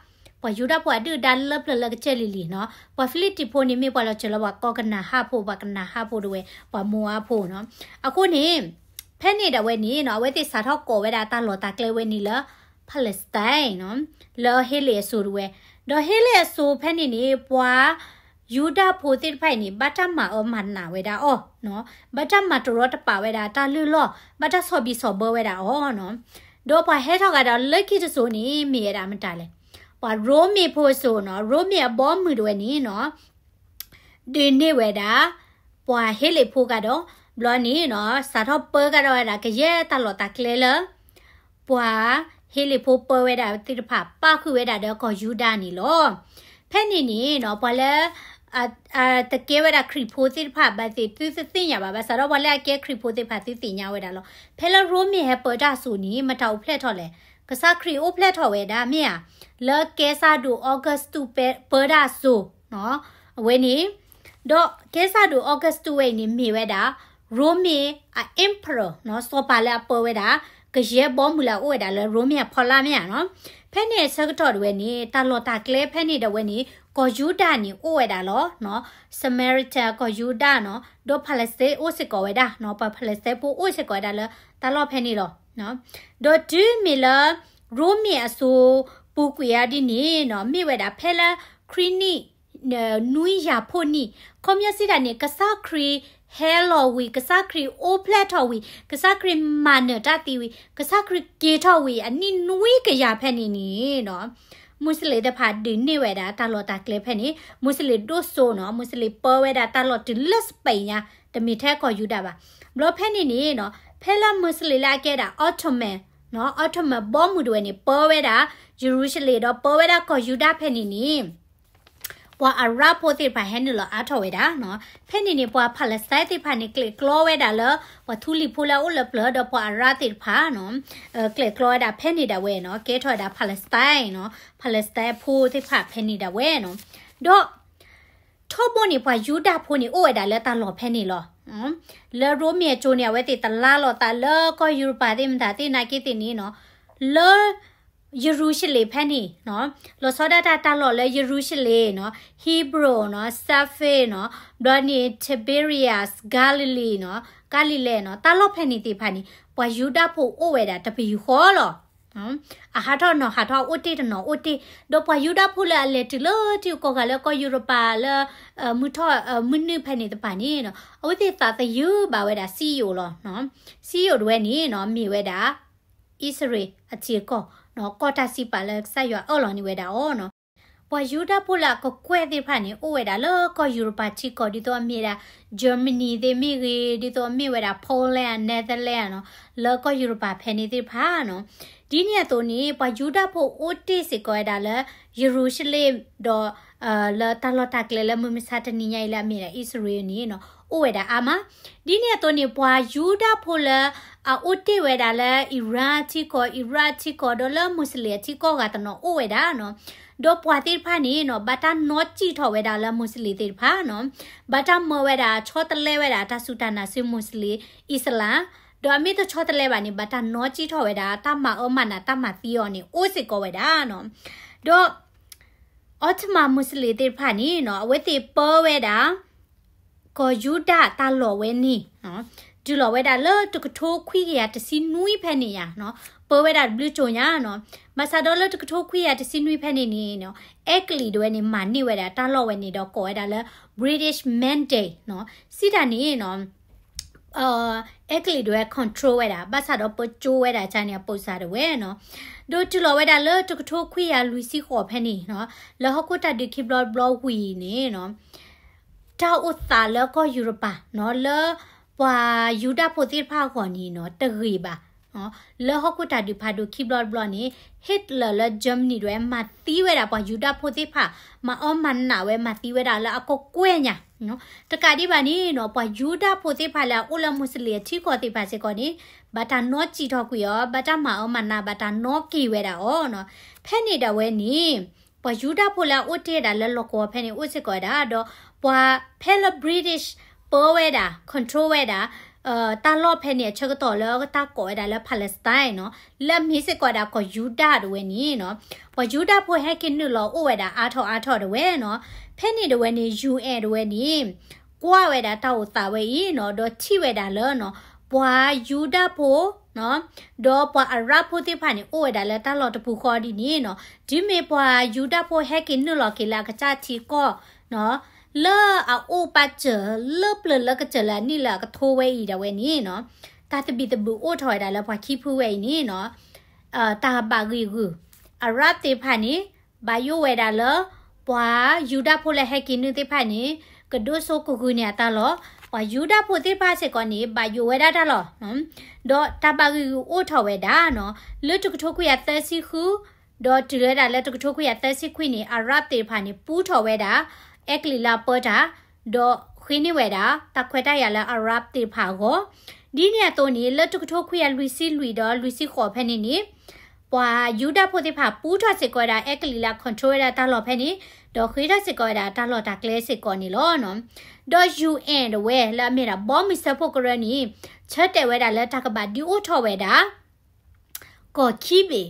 ပှၤယူဒၤဖိအဒုၣ်ဒါလၢပျၢၤလၢကစၢၢ်လံၤလံၤနီၤ. ပှၤဖံလံးတံးဖိန့ၣ်မ့ၢ်ပှၤလီၤစၢၤလၢပှၤကီၢ်ကနၤအၣ်ဖိ ပှၤကနၤအၣ်ဖိဒၣ်ဝဲ ပှၤမိၤအၣ်ဖိနီၤ. အဃိန့ၣ် ဖဲန့ၣ်ဒၣ်ဝဲန့ၣ်နီၤ အဝဲသ့ၣ်စးထီၣ်ကိးဝဲဒၣ်တၢ်လီၢ်တၢ်ကျဲဝဲန့ၣ်လၢ Palestine နီၤ, လၢဟ့လ့ၣ်အစိၤဒၣ်ဝဲ, ဒီးဟ့လ့ၣ်အစိၤဖဲန့ၣ်န့ၣ် ပှၤယူဒၤဖိသ့ၣ်တဖၣ်အံၤန့ၣ် ဘၣ်တၢ်မၤအၢမၤနးဝဲဒၣ်အီၤနီၤ, ဘၣ်တၢ်မၤတရီတပါဝဲဒၣ်တၢ်လုၢ်လီၢ်, ဘၣ်တၢ်ဆီၣ်ဘံၣ်ဆီၣ်ဘၢဝဲဒၣ်အီၤနီၤ. ဒီးပှၤဟဲထီၣ်ကဒီးလၢခံတစိၤန့ၣ် မ့ၢ်ဝဲဒၣ်မတၤလဲၣ်, ပှၤရိမ့ၤဖိအစိၤနီၤ, ရိမ့ၤအဘီအမုၢ်ဒၣ်ဝဲန့ၣ်နီၤ ဒုးန့ၢ်ဝဲဒၣ် ပှၤဟ့လ့ၣ်ဖိကဒီး, ဘျီန့ၣ်နီၤ စးထီၣ်ပၢကဒီးဝဲဒၣ်ကယဲၢ်တၢ်လီၢ်တၢ်ကျဲလၢ ပှၤဟ့လ့ၣ်ဖိပၢဝဲဒၣ်သ့ၣ်တဖၣ် ပာ်ဃုာ်ဝဲဒၣ်ဒီးကီၢ်ယူဒၤန့ၣ်လီၤ. ဖဲန့ၣ်န့ၣ်နီၤ ပှၤလၢ အတကဲဝဲဒၣ်ခရံာ်ဖိသ့ၣ်တဖၣ်ဘၣ်သ့ၣ် သုတသ့ၣ်ညါဘၣ်, ဘၣ်ဆၣ်ဒီးပှၤလၢအကဲခရံာ်ဖိသ့ၣ်တဖၣ်သုသ့ၣ်ညါဝဲဒၣ်လီၤ. ဖဲလၢရိမ့ၤဟဲပၢတၢ်အစိၤန့ၣ် မတၤအိၣ်ဖျဲၣ်ထီၣ်လဲၣ်, ကစၢ်ခရံာ်အိၣ်ဖျဲၣ်ထီၣ်ဝဲဒၣ်မ့ၢ်ဧါ, လၢကဲစၢ်ဒိၣ်အီကူးစတူးပၢတၢ်အစိၤ အဝဲန့ၣ်, ဒီးကဲစၢ်ဒိၣ်အီကူးစတူးဝဲအံၤန့ၣ်မ့ၢ်ဝဲဒၣ် ရိမ့ၤအ emperor နီၤ, စီၤပၤလၢအပၢဝဲဒၣ် ကယဲၢ်ဘီမုၢ်လၢအအိၣ်ဝဲဒၣ်လၢရိမ့ၤအဖီလာ်မ့ၢ်ဧါနီၤ. ဖဲန့ၣ်အဆၢကတီၢ်ဒၣ်ဝဲန့ၣ် တၢ်လီၢ်တၢ်ကျဲဖဲန့ၣ်ဒၣ်ဝဲန့ၣ် ကီၢ်ယူဒၤန့ၣ်အိၣ်ဝဲဒၣ်လီၤနီၤ, Samaritan ကီၢ်ယူဒၤနီၤ, ဒီး Palestine အိၣ်စ့ၢ်ကီးဝဲဒၣ်နီၤ, ပှၤ Palestine ဖိအိၣ်စ့ၢ်ကီးဝဲဒၣ်လၢတၢ်လီၢ်ဖဲန့ၣ်လီၤ. ဒီးတုၤမ့ၢ်လၢ ရိမ့ၤအစိၤပူၤကွံာ်အါဒ်န့ၣ်နီၤ, မ့ၢ်ဝဲဒၣ်ဖဲလၢခရံာ်နံၣ် နွံယၤဖှိၣ်နံၣ်, ခီပညီစံးတၢ်န့ၣ် ကစၢ်ခရံာ်ဟဲလီၤဝံၤ ကစၢ်ခရံာ်အိၣ်ဖျဲၣ်ထီၣ်ဝံၤ ကစၢ်ခရံာ်မၤနၢၤတၢ်သံဝံၤ ကစၢ်ခရံာ်က့ၤထီၣ်ဝံၤ အနံၣ်နွံကယၤဖဲန့ၣ်န့ၣ်နီၤ, မူစလ့ၣ်တဖၣ်ဒုးန့ၢ်ဝဲဒၣ်တၢ်လီၢ်တၢ်ကျဲဖဲန့ၣ်, မူစလ့ၣ်ဒိၣ်စိနီၤ, မူစလ့ၣ်ပၢဝဲဒၣ်တၢ်လီၢ်တုၤလၢ Spain ညါ, တမ့ၢ်ထဲကီၢ်ယူဒၤဘၣ်. ဘျီဖဲန့ၣ်န့ၣ်နီၤ, ဖဲလၢမူစလ့ၣ်လၢအကဲဒၣ် Ottoman နီၤ, Ottoman ဘီမုၢ်ဒၣ်ဝဲန့ၣ် ပၢဝဲဒၣ် ယရူၤၡလ့ၣ် ဒီးပၢဝဲဒၣ်ကီၢ်ယူဒၤဖဲန့ၣ်န့ၣ် ပှၤအၤရၣ်ဖိသ့ၣ်တဖၣ်ဟဲနုာ်လီၤအါထီၣ်ဝဲဒၣ်နီၤ. ဖဲန့ၣ်န့ၣ် ပှၤ Palestine သ့ၣ်တဖၣ်န့ၣ် ကျဲးကျီဝဲဒၣ်လၢ ပှၤထူလံၤဖိလၢအအိၣ်လၢပျၢၤ ဒီးပှၤအၤရၣ်သ့ၣ်တဖၣ်နီၤ, ကျဲးကျီဝဲဒၣ်ဖဲန့ၣ်ဒၣ်ဝဲနီၤ, ကဲထီၣ်ဝဲဒၣ် Palestine နီၤ, Palestine ဖိသ့ၣ်တဖၣ်ဖဲန့ၣ်ဒၣ်ဝဲနီၤ. ဒီး ထီဘိန့ၣ် ပှၤယူဒၤဖိန့ၣ် အိၣ်ဝဲဒၣ်လၢတၢ်လီၢ်ဖဲန့ၣ်လီၤ. လၢရိမ့ၤအစိၤန့ၣ် အဝဲသ့ၣ်တလါလီၤသးလၢကီၢ်ယူရပၤသ့ၣ်မတၤသ့ၣ်နာ်က့သ့ၣ်န့ၣ်နီၤ, လၢ ယရူၤၡလ့ၣ်ဖဲန့ၣ်နီၤ, လီၤဆီဒၣ်တၢ်တၢ်လီၢ်လၢယရူၤၡလ့ၣ်နီၤ, Hebron နီၤ, Safed နီၤ, ဘျီန့ၣ် Tiberias, Galilee နီၤ, ကၤလံၤလဲးနီၤ, တၢ်လီၢ်ဖဲန့ၣ်သ့ၣ်တဖၣ်န့ၣ် ပှၤယူဒၤဖိအိၣ်ဝဲဒၣ်တပယူာ်ဃီလီၤ. အဟးထီၣ်နီၤဟးထီၣ်အိၣ်တ့ၢ်တနီၤအိၣ်တ့ၢ်, ဒီးပှၤယူဒၤဖိလၢအလဲၤတုၤလၢထံဂုၤကီၢ်ဂၤလၢကီၢ်ယူရပၤလၢ မုၢ်ထီၣ်မုၢ်နုာ်ဖဲန့ၣ်တဖၣ်န့ၣ်နီၤ, အဝဲသ့ၣ်သးသယုၢ်ဘၣ်ဝဲဒၣ်စံယိၣ်လီၤ. စံယိၣ်တဝဲန့ၣ်နီၤ မ့ၢ်ဝဲဒၣ် အံၣ်စရ့လးအထံအကီၢ်နီၤ, ကီၢ်တၢ်စံးပာ်လၢကစၢ်ယွၤအၢၣ်လီၤန့ၢ်ဝဲဒၣ်အီၤနီၤ. ပှၤယူဒၤဖိလၢအကကွဲၢ်သ့ၣ်တဖၣ်န့ၣ် အိၣ်ဝဲဒၣ်လၢကီၢ်ယူရပၤထံကီၢ် ဒ်သိးအမ့ၢ်ဝဲဒၣ် Germany သ့ၣ်မ့ၢ်ဂ့ၤ, ဒ်သိးအမ့ၢ်ဝဲဒၣ် Poland, Netherlands နီၤ, လၢကီၢ်ယူရပၤဖဲန့ၣ်သ့ၣ်တဖၣ်နီၤ. ဒ်န့ၣ်အသိးန့ၣ် ပှၤယူဒၤဖိအိၣ်တ့ၢ်စ့ၢ်ကီးဝဲဒၣ်လၢ ယရူၤၡလ့ၣ် ဒီး လၢတၢ်လီၢ်တၢ်ကျဲလၢမုၢ်မဆါတနံၤညါအံၤလၢအမ့ၢ်ဒၣ်အံၣ်စရ့လးန့ၣ်နီၤ အိၣ်ဝဲဒၣ်အါမး. ဒ်န့ၣ်အသိးန့ၣ် ပှၤယူဒၤဖိလၢအအိၣ်တ့ၢ်ဝဲဒၣ်လၢ Iran ထံကီၢ်, Iraq ထံကီၢ်, ဒီးလၢမူးစလ့ၣ်အထံကီၢ်ဂၤတနီၤအိၣ်ဝဲဒၣ်နီၤ. ဒီးပှၤသ့ၣ်တဖၣ်န့ၣ်နီၤ ဘၣ်တၢ်နီၣ်စံၣ်ထီၣ်ဝဲဒၣ်လၢမူးစလ့ၣ်သ့ၣ်တဖၣ်နီၤ, ဘၣ်တၢ်မၢဝဲဒၣ် ဆီတလဲဝဲဒၣ်တၢ်စူၢ်တၢ်နာ်ဆူမူးစလ့ၣ် အံၣ်စလမ်, ဒီးအမ့ၢ်တဆီတလဲဘၣ်န့ၣ် ဘၣ်တၢ်နီၣ်စံၣ်ထီၣ်ဝဲဒၣ် တၢ်မၤအၢမၤနးတၢ်မၤသံအီၤန့ၣ် အိၣ်စ့ၢ်ကီးဝဲဒၣ်နီၤ. ဒီး Ottoman မူးစလ့ၣ်သ့ၣ်တဖၣ်န့ၣ်နီၤ အဝဲသ့ၣ်ပၢဝဲဒၣ် ကီၢ်ယူဒၤတၢ်လီၢ်ဝဲန့ၣ်နီၤ, တုၤလီၤဝဲဒၣ်လၢတကထိခွံကယၤတဆံနွံဖဲန့ၣ်ယါနီၤ, ပၢဝဲဒၣ်တဘျုးကၠိညါနီၤ. ဘၣ်ဆၣ်ဒီးလၢတကထိခွံကယၤတဆံနွံဖဲန့ၣ်န့ၣ်နီၤ အဲကလံးဒၣ်ဝဲန့ၣ် မၤန့ၢ်ဝဲဒၣ်တၢ်လီၢ်ဝဲန့ၣ်ဒီးကိးဝဲဒၣ်လၢ British Mandate နီၤ. စံးတၢ်န့ၣ်နီၤ အဲကလံးဒၣ်ဝဲ control ဝဲဒၣ်, ဘၣ်ဆၣ်ဒီးပကၠိဝဲဒၣ်ကန့ၣ် အပိာ်စၢ်ဒၣ်ဝဲနီၤ. ဒီးတုၤလီၤဝဲဒၣ်လၢတကထိခွံကယၤလွံၢ်ဆံဃိးဖဲန့ၣ်နီၤ, လၢဟီၣ်ခိၣ်တၢ်ဒုးခံဘျီတဘျီဝံၤန့ၣ်နီၤ တၢ်အိၣ်သးလၢကီၢ်ယူရပၤနီၤ လၢပှၤယူဒၤဖိသ့ၣ်တဖၣ်အဂီၢ်န့ၣ်နီၤ တဂ့ၤဘၣ်နီၤ. လၢဟီၣ်ခိၣ်တၢ်ဒုးဖးဒိၣ်ခံဘျီတဘျီန့ၣ် Hitler လၢ Germany ဒၣ်ဝဲ မၤသံဝဲဒၣ်ပှၤယူဒၤဖိသ့ၣ်တဖၣ်, မၤအၢမၤနးဝဲ မၤသံဝဲဒၣ်လၢအကကွဲၢ်ညါနီၤ. တကးဒံးဘၣ်န့ၣ်နီၤ ပှၤယူဒၤဖိသ့ၣ်တဖၣ်လၢအအိၣ်လၢမူးစလ့ၣ်အထံကီၢ်သ့ၣ်တဖၣ်စ့ၢ်ကီးန့ၣ် ဘၣ်တၢ်နီၣ်စံၣ်ထီၣ်ကွံာ်အီၤ, ဘၣ်တၢ်မၤအၢမၤနး, ဘၣ်တၢ်နီၣ်က့ၤဝဲဒၣ်အီၤနီၤ. ဖဲန့ၣ်ဒၣ်ဝဲန့ၣ် ပှၤယူဒၤဖိလၢအအိၣ်တ့ၢ်ဝဲဒၣ်လၢလီၢ်ကဝီၤဖဲန့ၣ်အိၣ်စ့ၢ်ကီးဝဲဒၣ်, ဒီးပှၤဖဲလၢ British ပၢဝဲဒၣ် control ဝဲဒၣ် တၢ်လီၢ်ဖဲန့ၣ်အဆၢကတီၢ်လၢတၢ်ကိးဝဲဒၣ်လၢ Palestine နီၤ, လၢအမ့ၢ်စ့ၢ်ကီးဝဲဒၣ်ကီၢ်ယူဒၤဒၣ်ဝဲန့ၣ်နီၤ, ပှၤယူဒၤဖိဟဲက့ၤနုာ်လီၤအိၣ်ဝဲဒၣ်အါထီၣ်အါထီၣ်ဒၣ်ဝဲနီၤ. ဖဲန့ၣ်ဒၣ်ဝဲန့ၣ် ယူၣ်အဲၣ် ဒၣ်ဝဲန့ၣ် ကွၢ်ဝဲဒၣ်တၢ်အိၣ်သးဝဲအံၤနီၤ, ဒီးထံၣ်ဝဲဒၣ်လၢနီၤ ပှၤယူဒၤဖိနီၤ ဒီးပှၤအရၣ်ဖိသ့ၣ်တဖၣ်န့ၣ် အိၣ်ဝဲဒၣ်လၢတၢ်လီၢ်တပူၤဃီဒ်န့ၣ်နီၤ, တုၤမ့ၢ်ပှၤယူဒၤဖိဟဲက့ၤနုာ်လီၤက့ၤလၢအကစၢ်ထံကီၢ်နီၤ လၢအအိၣ်ပာ်စၢၤ လၢပျၢၤလၢကစၢၤလၢအနံၣ်လၢအကထိဝဲအံၤဒၣ်ဝဲန့ၣ်နီၤ, တၢ်သဘံၣ်သဘုၣ်အိၣ်ထီၣ်ဝဲဒၣ်လၢပှၤခံဖုဝဲအံၤန့ၣ်နီၤ, တၢ်ဘၣ်ဂံၢ်ဂုာ်, အရၣ်သ့ၣ်တဖၣ်န့ၣ် ဘၣ်ယိၣ်ဝဲဒၣ်လၢ ပှၤယူဒၤဖိလၢဟဲက့ၤနုာ်သ့ၣ်တဖၣ်န့ၣ် ကဒိၣ်စိကဂုာ်န့ၢ်အတၢ်လီၢ်, ပှၤယူဒၤဖိသ့ၣ်တဖၣ်စ့ၢ်ကီးန့ၣ် ဘၣ်ယိၣ်ဝဲဒၣ်တၢ်လီၢ်, ဒီးတၢ်ဘၣ်ဂံၢ်ဂုာ်အိၣ်ထီၣ်ဝဲဒၣ်နီၤ, လၢတကထိခွံကယၤသၢဆံဃု ဒီးတုၤလၢဒၣ်လၢတကထိခွံကယၤသၢဆံခွံန့ၣ် အရၣ်သ့ၣ်တဖၣ်န့ၣ် ပူထီၣ်ဝဲဒၣ် အဲကလံးလၢအပၢတၢ်, ဒီးဃ့န့ၢ်ဝဲဒၣ် တၢ်ခွဲးတၢ်ယာ်လၢအရၣ်သ့ၣ်တဖၣ်အဂီၢ်, ဒ်န့ၣ်အသိးန့ၣ် လၢတကထိခွံကယၤလွံၢ်ဆံလွံၢ်ဒီးလွံၢ်ဆံဃိးဖဲန့ၣ်န့ၣ် ပှၤယူဒၤဖိသ့ၣ်တဖၣ်ပူထီၣ်စ့ၢ်ကီးဝဲဒၣ် အဲကလံးလၢ control ဝဲဒၣ်တၢ်လီၢ်ဖဲန့ၣ်, ဒီးဃ့ထီၣ်စ့ၢ်ကီးဝဲဒၣ်တၢ်လီၢ်တၢ်ကျဲစ့ၢ်ကီးန့ၣ်လီၤ. ဒီး ယူၣ်အဲၣ် ဒၣ်ဝဲလၢအမ့ၢ်ဒၣ် ဘီမုၢ်စၢဖှိၣ်ကရၢန့ၣ် ဆၢတဲာ်ဝဲဒၣ်လၢတၢ်ကဘၣ်ဒုးအိၣ်ထီၣ်ဝဲဒၣ် ကီၢ်ခံဘ့ၣ်,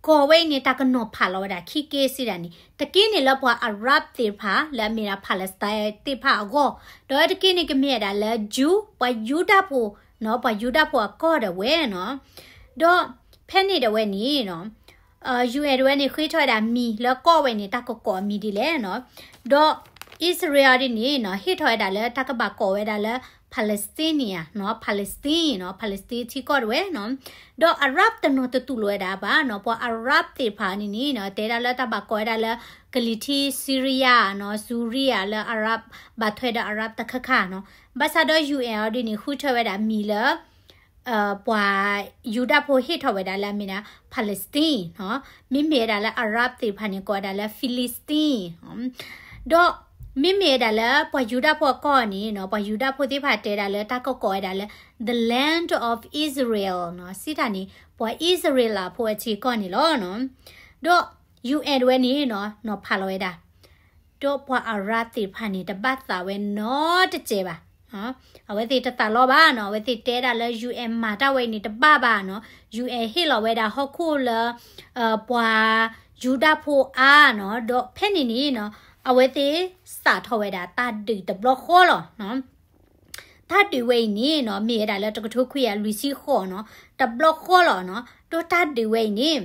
ကီၢ်ဝဲအံၤန့ၣ် တၢ်ကနီၤဖးလီၤဝဲဒၣ်ခံက့စံးဒၣ်န့ၣ် တက့ၢ်န့ၣ်လၢပှၤအရၣ်သ့ၣ်တဖၣ် လၢအမ့ၢ်ဒၣ် Palestine သ့ၣ်တဖၣ်အဂီၢ်, ဒီးတက့ၢ်န့ၣ်ကမ့ၢ်ဝဲဒၣ်လၢ Jew ပှၤယူဒၤဖိ, ပှၤယူဒၤဖိအကီၢ်ဒၣ်ဝဲနီၤ. ဒီးဖဲန့ၣ်ဒၣ်ဝဲန့ၣ် ယူၣ်အဲၣ် ဒၣ်ဝဲန့ၣ် ဃ့ထီၣ်ဝဲဒၣ်မံၤလၢကိးဝဲန့ၣ် တၢ်ကကိးအမံၤဒ်လဲၣ်နီၤ. ဒီးအံၣ်စရ့လးဒ်န့ၣ်နီၤ ဟ့ၣ်ထီၣ်ဝဲဒၣ်လၢတၢ်ကဘၣ်ကိးဝဲဒၣ်လၢ Palestine နီၤ, Palestine နီၤ, Palestine ထံကီၢ်ဒၣ်ဝဲနီၤ. ဒီးအရၣ်တနီၤတတူၢ်လိာ်ဝဲဒၣ်ဘၣ်နီၤ, ပှၤအရၣ်သ့ၣ်တဖၣ်န့ၣ်န့ၣ်နီၤ တဲဒၣ်လၢတၢ်ဘၣ်ကိးဝဲဒၣ်လၢ ကလံၤထံး Syria နီၤ, Syria လၢအရၣ် ဘၣ်ထွဲဒီးအရၣ်တခါခါနီၤ. ဘၣ်ဆၣ်ဒီး ယူၣ်အဲၣ် အီၤဒ်န့ၣ် ဃုထၢဝဲဒၣ်မံၤလၢ ပှၤယူဒၤဖိဟ့ၣ်ထီၣ်ဝဲဒၣ်လၢအမ့ၢ်ဒၣ် Palestine နီၤ, မ့မ့ၢ်ဝဲဒၣ်လၢအရၣ်သ့ၣ်တဖၣ်န့ၣ် ကိးဝဲဒၣ်လၢ Philistine နီၤ. ဒီးမ့မ့ၢ်ဝဲဒၣ်လၢပှၤယူဒၤဖိအကီၢ်န့ၣ်နီၤ ပှၤယူဒၤဖိသ့ၣ်တဖၣ်တဲဒၣ်လၢတၢ်ကကိးဝဲဒၣ်လၢ the land of Israel နီၤ, စံးတၢ်န့ၣ် ပှၤအံၣ်စရ့လးဖိအထံအကီၢ်န့ၣ်လီၤနီၤ. ဒီး ယူၣ်အဲၣ် ဒၣ်ဝဲန့ၣ်နီၤ နီၤဖးလီၤဝဲဒၣ် ဒီးပှၤအရၣ်သ့ၣ်တဖၣ်န့ၣ် တဘၣ်သးဝဲနီတစဲးဘၣ်. အဝဲသ့ၣ်တသးလီဘၣ်နီၤ, အဝဲသ့ၣ်တဲဒၣ်လၢ ယူၣ်အဲၣ် မၤတၢ်ဝဲအံၤန့ၣ်တဘၣ်ဘၣ်နီၤ, ယူၣ်အဲၣ် ဟ့ၣ်လီၤဝဲဒၣ်ဟီၣ်ခိၣ်လၢ ပှၤယူဒၤဖိအါနီၤ, ဒီးဖဲန့ၣ်န့ၣ်နီၤ အဝဲသ့ၣ်စးထီၣ်ဝဲဒၣ်တၢ်ဒုးတဘျီဃီလီၤ. တၢ်ဒုးဝဲအံၤန့ၣ်နီၤ မ့ၢ်ဝဲဒၣ်လၢတကထိခွံကယၤလွံၢ်ဆံဃိးနီၤ တဘျီဃီလီၤနီၤ, ဒီးတၢ်ဒုးဝဲအံၤန့ၣ်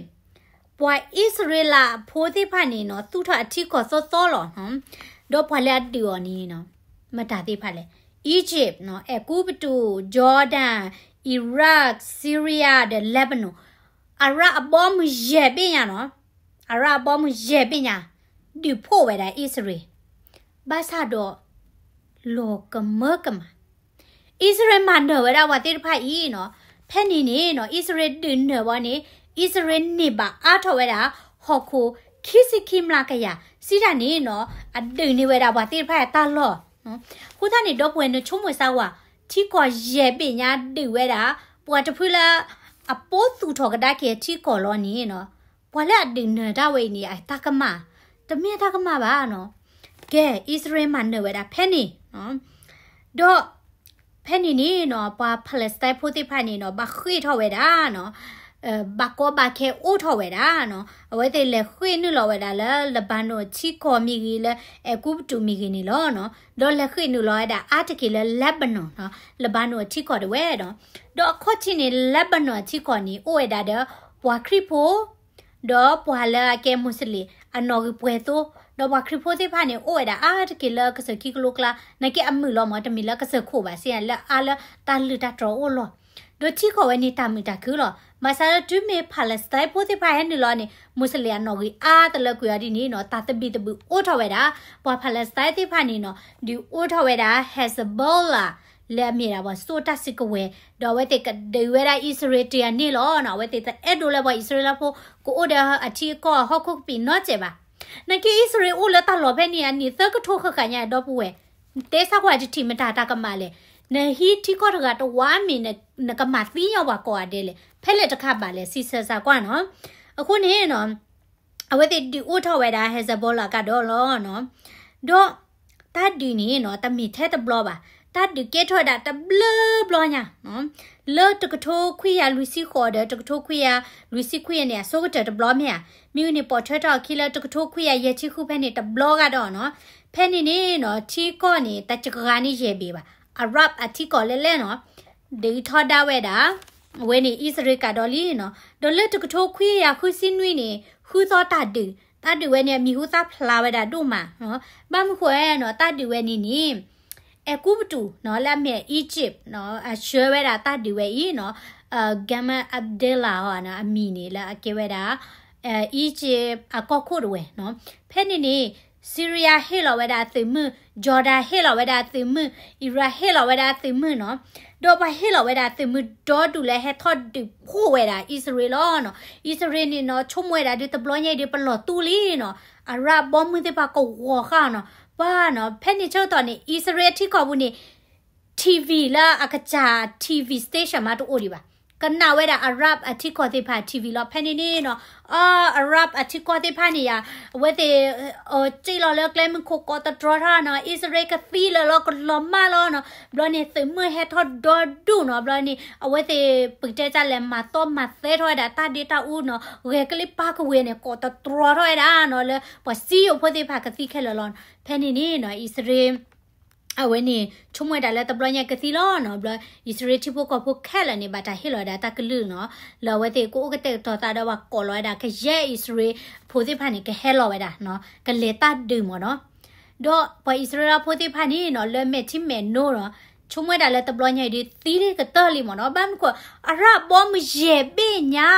ပှၤအံၣ်စရ့လးဖိသ့ၣ်တဖၣ်န့ၣ်နီၤ သူၣ်ထီၣ်အထံကီၢ်သီသီလီၤနီၤ, ဒီးပှၤလၢအဒုးအီၤန့ၣ်နီၤ မတၤသ့ၣ်တဖၣ်လဲၣ်, Egypt နီၤ, အဲၤကူပတူး, Jordan, Iraq, Syria ဒီး Lebanon, အရၣ်အဘီအမုၢ်ယဲၢ်ဘ့ၣ်ညါနီၤ, အရၣ်အဘီအမုၢ်ယဲၢ်ဘ့ၣ်ညါ ဒုးဖှိၣ်ဝဲဒၣ်အံၣ်စရ့လး, ဘၣ်ဆၣ်ဒီး လီၤကမၢကမၣ် အံၣ်စရ့လးမၤနၢၤဝဲဒၣ်ပှၤသ့ၣ်တဖၣ်အံၤနီၤ, ဖဲန့ၣ်န့ၣ်နီၤ အံၣ်စရ့လးဒုးနၢၤဘီန့ၣ် အံၣ်စရ့လးန့ၢ်ဘၣ်အါထီၣ်ဝဲဒၣ် ဟီၣ်ခိၣ်ခံဆံခံမျးကယၤ, စံးတၢ်န့ၣ်နီၤ အဒုးန့ၢ်ဝဲဒၣ်ပှၤသ့ၣ်တဖၣ်အတၢ်လီၢ်. အဃိသတးန့ၣ် ဒီပုၢ်ဝဲၢ်နဆိကမိၣ်စၢ်ဝဲ, ထံကီၢ်ယဲၢ်ဘ့ၣ်ညါဒုးဝဲဒၣ် ပှၤတဖုလၢ အပိာ်သူၣ်ထီၣ်ကဒါက့ၤထံကီၢ်လီၤန့ၣ်နီၤ, ပှၤလၢအဒုးနၢၤတၢ်ဝဲအံၤန့ၣ် အတၢ်ကမၣ်, တမ့ၢ်တၢ်ကမၣ်ဘၣ်နီၤ. ကဲ အံၣ်စရ့လးမၤနၢၤဝဲဒၣ်ဖဲန့ၣ် ဒီး ဖဲန့ၣ်န့ၣ်နီၤ ပှၤ Palestine ဖိသ့ၣ်တဖၣ်န့ၣ်နီၤ ဘၣ်ဃ့ၢ်ထီၣ်ဝဲဒၣ်နီၤ, ဘၣ်ကီဘၣ်ခဲအိၣ်ထီၣ်ဝဲဒၣ်နီၤ, အဝဲသ့ၣ်လဲၤဃ့ၢ်နုာ်လီၤဝဲဒၣ်လၢ Lebanon ထံကီၢ်မ့ၢ်ဂ့ၤ လၢအဲၤကူပတူးမ့ၢ်ဂ့ၤန့ၣ်လီၤနီၤ, ဒီးလဲၤဃ့ၢ်နုာ်လီၤဝဲဒၣ်အါတက့ၢ်လၢ Lebanon နီၤ, Lebanon ထံကီၢ်ဒၣ်ဝဲဒီး, ဒီးအခီၣ်ထံးန့ၣ် Lebanon ထံကီၢ်န့ၣ် အိၣ်ဝဲဒၣ်ဒီး ပှၤခရံာ်ဖိ ဒီးပှၤလၢအကဲမူးစလ့ၣ် အနီၣ်ဂံၢ်ပှဲၤသိ, ဒီးပှၤခရံာ်ဖိသ့ၣ်တဖၣ်န့ၣ် အိၣ်ဝဲဒၣ်အါတက့ၢ်လၢကစၢၢ်ခံကလိကျါ, နာ်က့အမုာ်လီၤမး တမ့ၢ်လၢကစၢၢ်ခိၣ်ဘၣ် စံးလၢအါလၢတၢ်လုၢ်တၢ်တြီၤအိၣ်လီၤ. ဒီးထံကီၢ်ဝဲန့ၣ်တၢ်မုာ်တၢ်ခုၣ်လီၤ. ဘၣ်ဆၣ်လၢတုၤမ့ၢ် Palestine ဖိသ့ၣ်တဖၣ်ဟဲနုာ်လီၤန့ၣ် မူးစလ့ၣ်အနီၣ်ဂံၢ်အါတလၢကွံာ်အီၤဒ်န့ၣ်နီၤ တၢ်သဘံၣ်သဘုၣ်အိၣ်ထီၣ်ဝဲဒၣ်, ပှၤ Palestine သ့ၣ်တဖၣ်န့ၣ်နီၤ ဒုးအိၣ်ထီၣ်ဝဲဒၣ် Hezbollah လၢအမ့ၢ်ဒၣ်ပှၤစိာ်တၢ်စုကဝဲၤ, ဒီးအဝဲသ့ၣ်ကဒုးဝဲဒၣ်အံၣ်စရ့လးတ့ၢ်အန့ၣ်လီၤနီၤ. အဝဲသ့ၣ်တအဲၣ်ဒိးလၢပှၤအံၣ်စရ့လးဖိ ကအိၣ်ဒီးအထံအကီၢ်အဟီၣ်ခိၣ်ကပံာ်နီတစဲးဘၣ်. နာ်က့အံၣ်စရ့လးအိၣ်လၢတၢ်လီၢ်ဖဲန့ၣ် အနံၣ်သၢကထိဃၣ်ဃၣ်ညါ ဒီပုၢ်ဝဲၢ်, တဲဆၣ်ကွၢ်တထံၣ်မတၤတၢ်ကမၣ်လဲၣ်. နဟံးထံကီၢ်တဂၤတဝါမ့ၢ် နကမၤသံညီပှၤကိးဂၤဒဲးလဲၣ်. ဖဲလဲၣ်တခါဘၣ်လဲၣ် စံးဆၢဆၣ်ကွၢ်နီၤ. အဃိန့ၣ်နီၤ အဝဲသ့ၣ်ဒုးအိၣ်ထီၣ်ဝဲဒၣ် Hezbollah ကဒီးလီၤနီၤ. ဒီးတၢ်ဒုးန့ၣ်နီၤ တမ့ၢ်ထဲတဘျီဘၣ်. တၢ်ဒုးကဲထီၣ်ဝဲဒၣ်တဘျုးဘျီညါနီၤ. လၢတကထိခွံကယၤလွံၢ်ဆံဃိးဒီး တကထိခွံကယၤလွံၢ်ဆံခွံန့ၣ် အဆိကတၢၢ်တဘျီမ့ၢ်ဧါ. မ့ၢ်ဝံၤန့ၣ် ပိာ်ထွဲထီၣ်အခံလၢတကထိခွံကယၤယဲၢ်ဆံဃုဖဲန့ၣ် တဘျီဂၤဒီးနီၤ. ဖဲန့ၣ်န့ၣ်နီၤ ထံကီၢ်န့ၣ် တကဂၤန့ၣ်ယဲၢ်ဘ့ၣ်ဘၣ်. Arab အထံကီၢ်လဲၣ်လဲၣ်နီၤ ဒုးထီဒါဝဲဒၣ် အဝဲန့ၣ် အံၣ်စရ့လးကဒီးလံနီၤ. ဒီးလၢတကထိခွံကယၤဃုဆံနွံန့ၣ် ဃုသီတၢ်ဒုး, တၢ်ဒုးဝဲန့ၣ် အမံၤဟူသၣ်ဖျါဝဲဒၣ်ဒိၣ်မးနီၤ. ဘၣ်မနုၤဃိနီၤ တၢ်ဒုးဝဲန့ၣ်န့ၣ် အဲၤကူပတူးနီၤ လၢအမ့ၢ် Egypt နီၤ အဆှၢဝဲဒၣ်တၢ်ဒုးဝဲအံၤနီၤ, Gamal Abdullah အမံၤန့ၣ် လၢအကဲဝဲဒၣ် Egypt အကီၢ်ခိၣ်တဝဲနီၤ. ဖဲန့ၣ်န့ၣ် Syria ဟ့ၣ်လီၤဝဲဒၣ်အသုးမုၢ်, Jordan ဟ့ၣ်လီၤဝဲဒၣ်အသုးမုၢ်, Iraq ဟ့ၣ်လီၤဝဲဒၣ်အသုးမုၢ်နီၤ. ဒီးပှၤဟ့ၣ်လီၤဝဲဒၣ်အသုးမုၢ်ဒီဒူၣ်လၢဟဲထီၣ်ဒုးဖှိၣ်ဝဲဒၣ်အံၣ်စရ့လးလီၤနီၤ. အံၣ်စရ့လးန့ၣ်နီၤ ဆိကမိၣ်ဝဲဒၣ်ဒုးတဘျီညါအံၤဒုး ပလီၢ်တူၢ်လံနီၤ, အရၣ်ဘီမုၢ်သ့ၣ်တဖၣ်ကဝီၤဃာ်နီၤ. ပှၤနီၤ ဖဲန့ၣ်ဆၢကတီၢ်န့ၣ် အံၣ်စရ့လးထံကီၢ်ပူၤန့ၣ် TV လၢအကစၢ် TV station မးတအိၣ်ဒံးဘၣ်. ကနၣ်ဝဲဒၣ် Arab အထံကီၢ်သ့ၣ်တဖၣ် TV လီၤ. ဖဲန့ၣ်န့ၣ်နီၤ အ Arab အထံကီၢ်သ့ၣ်တဖၣ်န့ၣ်ယါ အဝဲသ့ၣ် စံၣ်လီၤလၢကျဲမုၢ်ခိၣ်ကိးတတြီထီၣ်နီၤ, အံၣ်စရ့လးကသံလၢာ်လီၤ ကလီၤမၢ်လီၤနီၤ. ဘျီန့ၣ် သုးမုၢ်ဟဲထီၣ်ဒီဒူၣ်နီၤ. ဘျီန့ၣ် အဝဲသ့ၣ် ပကတဲတၢ်လဲၣ် မၤသီမၤသဲထီၣ်ဝဲဒၣ်တၢ်ဒ့တၢ်အူနီၤ, ဂဲၤကလံၣ်ပၢ်ကဝ့ၤန့ၣ် ကိးတတြီထီၣ်ဝဲဒၣ်နီၤ လၢပှၤစံယိၤဖိသ့ၣ်တဖၣ်ကသံခဲလၢာ်လီၤ. ဖဲန့ၣ်န့ၣ်နီၤ အံၣ်စရ့လး အဝဲန့ၣ် ဆိကမိၣ်ဝဲဒၣ်လၢတဘျီညါကသံလီၤနီၤ. ဘျီ အံၣ်စရ့လးထံဖိကီၢ်ဖိခဲလၢာ်န့ၣ် ဘၣ်တၢ်ဟ့ၣ်လီၤဝဲဒၣ်တၢ်ကလုၢ်နီၤ, လၢအဝဲသ့ၣ်ကအိၣ်ကတဲာ်ကတီၤသးဒီးပှၤကိးလီၤဝဲဒၣ် ကယဲၢ်အံၣ်စရ့လးဖိသ့ၣ်တဖၣ်န့ၣ် ကဟဲလီၤဝဲဒၣ်နီၤ, ကလဲၤတၢ်ဒုးမ့ၢ်နီၤ. ဒီးပှၤအံၣ်စရ့လးဖိသ့ၣ်တဖၣ်န့ၣ်နီၤ လၢမဲာ်ထံမဲာ်နိနီၤ, ဆိကမိၣ်ဝဲဒၣ်လၢတဘျီညါအံၤဒုး သံလံကတၢၢ်လံမ့ၢ်နီၤ. ဘၣ်မနုၤဃိ အရၣ်ဘီမုၢ်ယဲၢ်ဘ့ၣ်ညါ,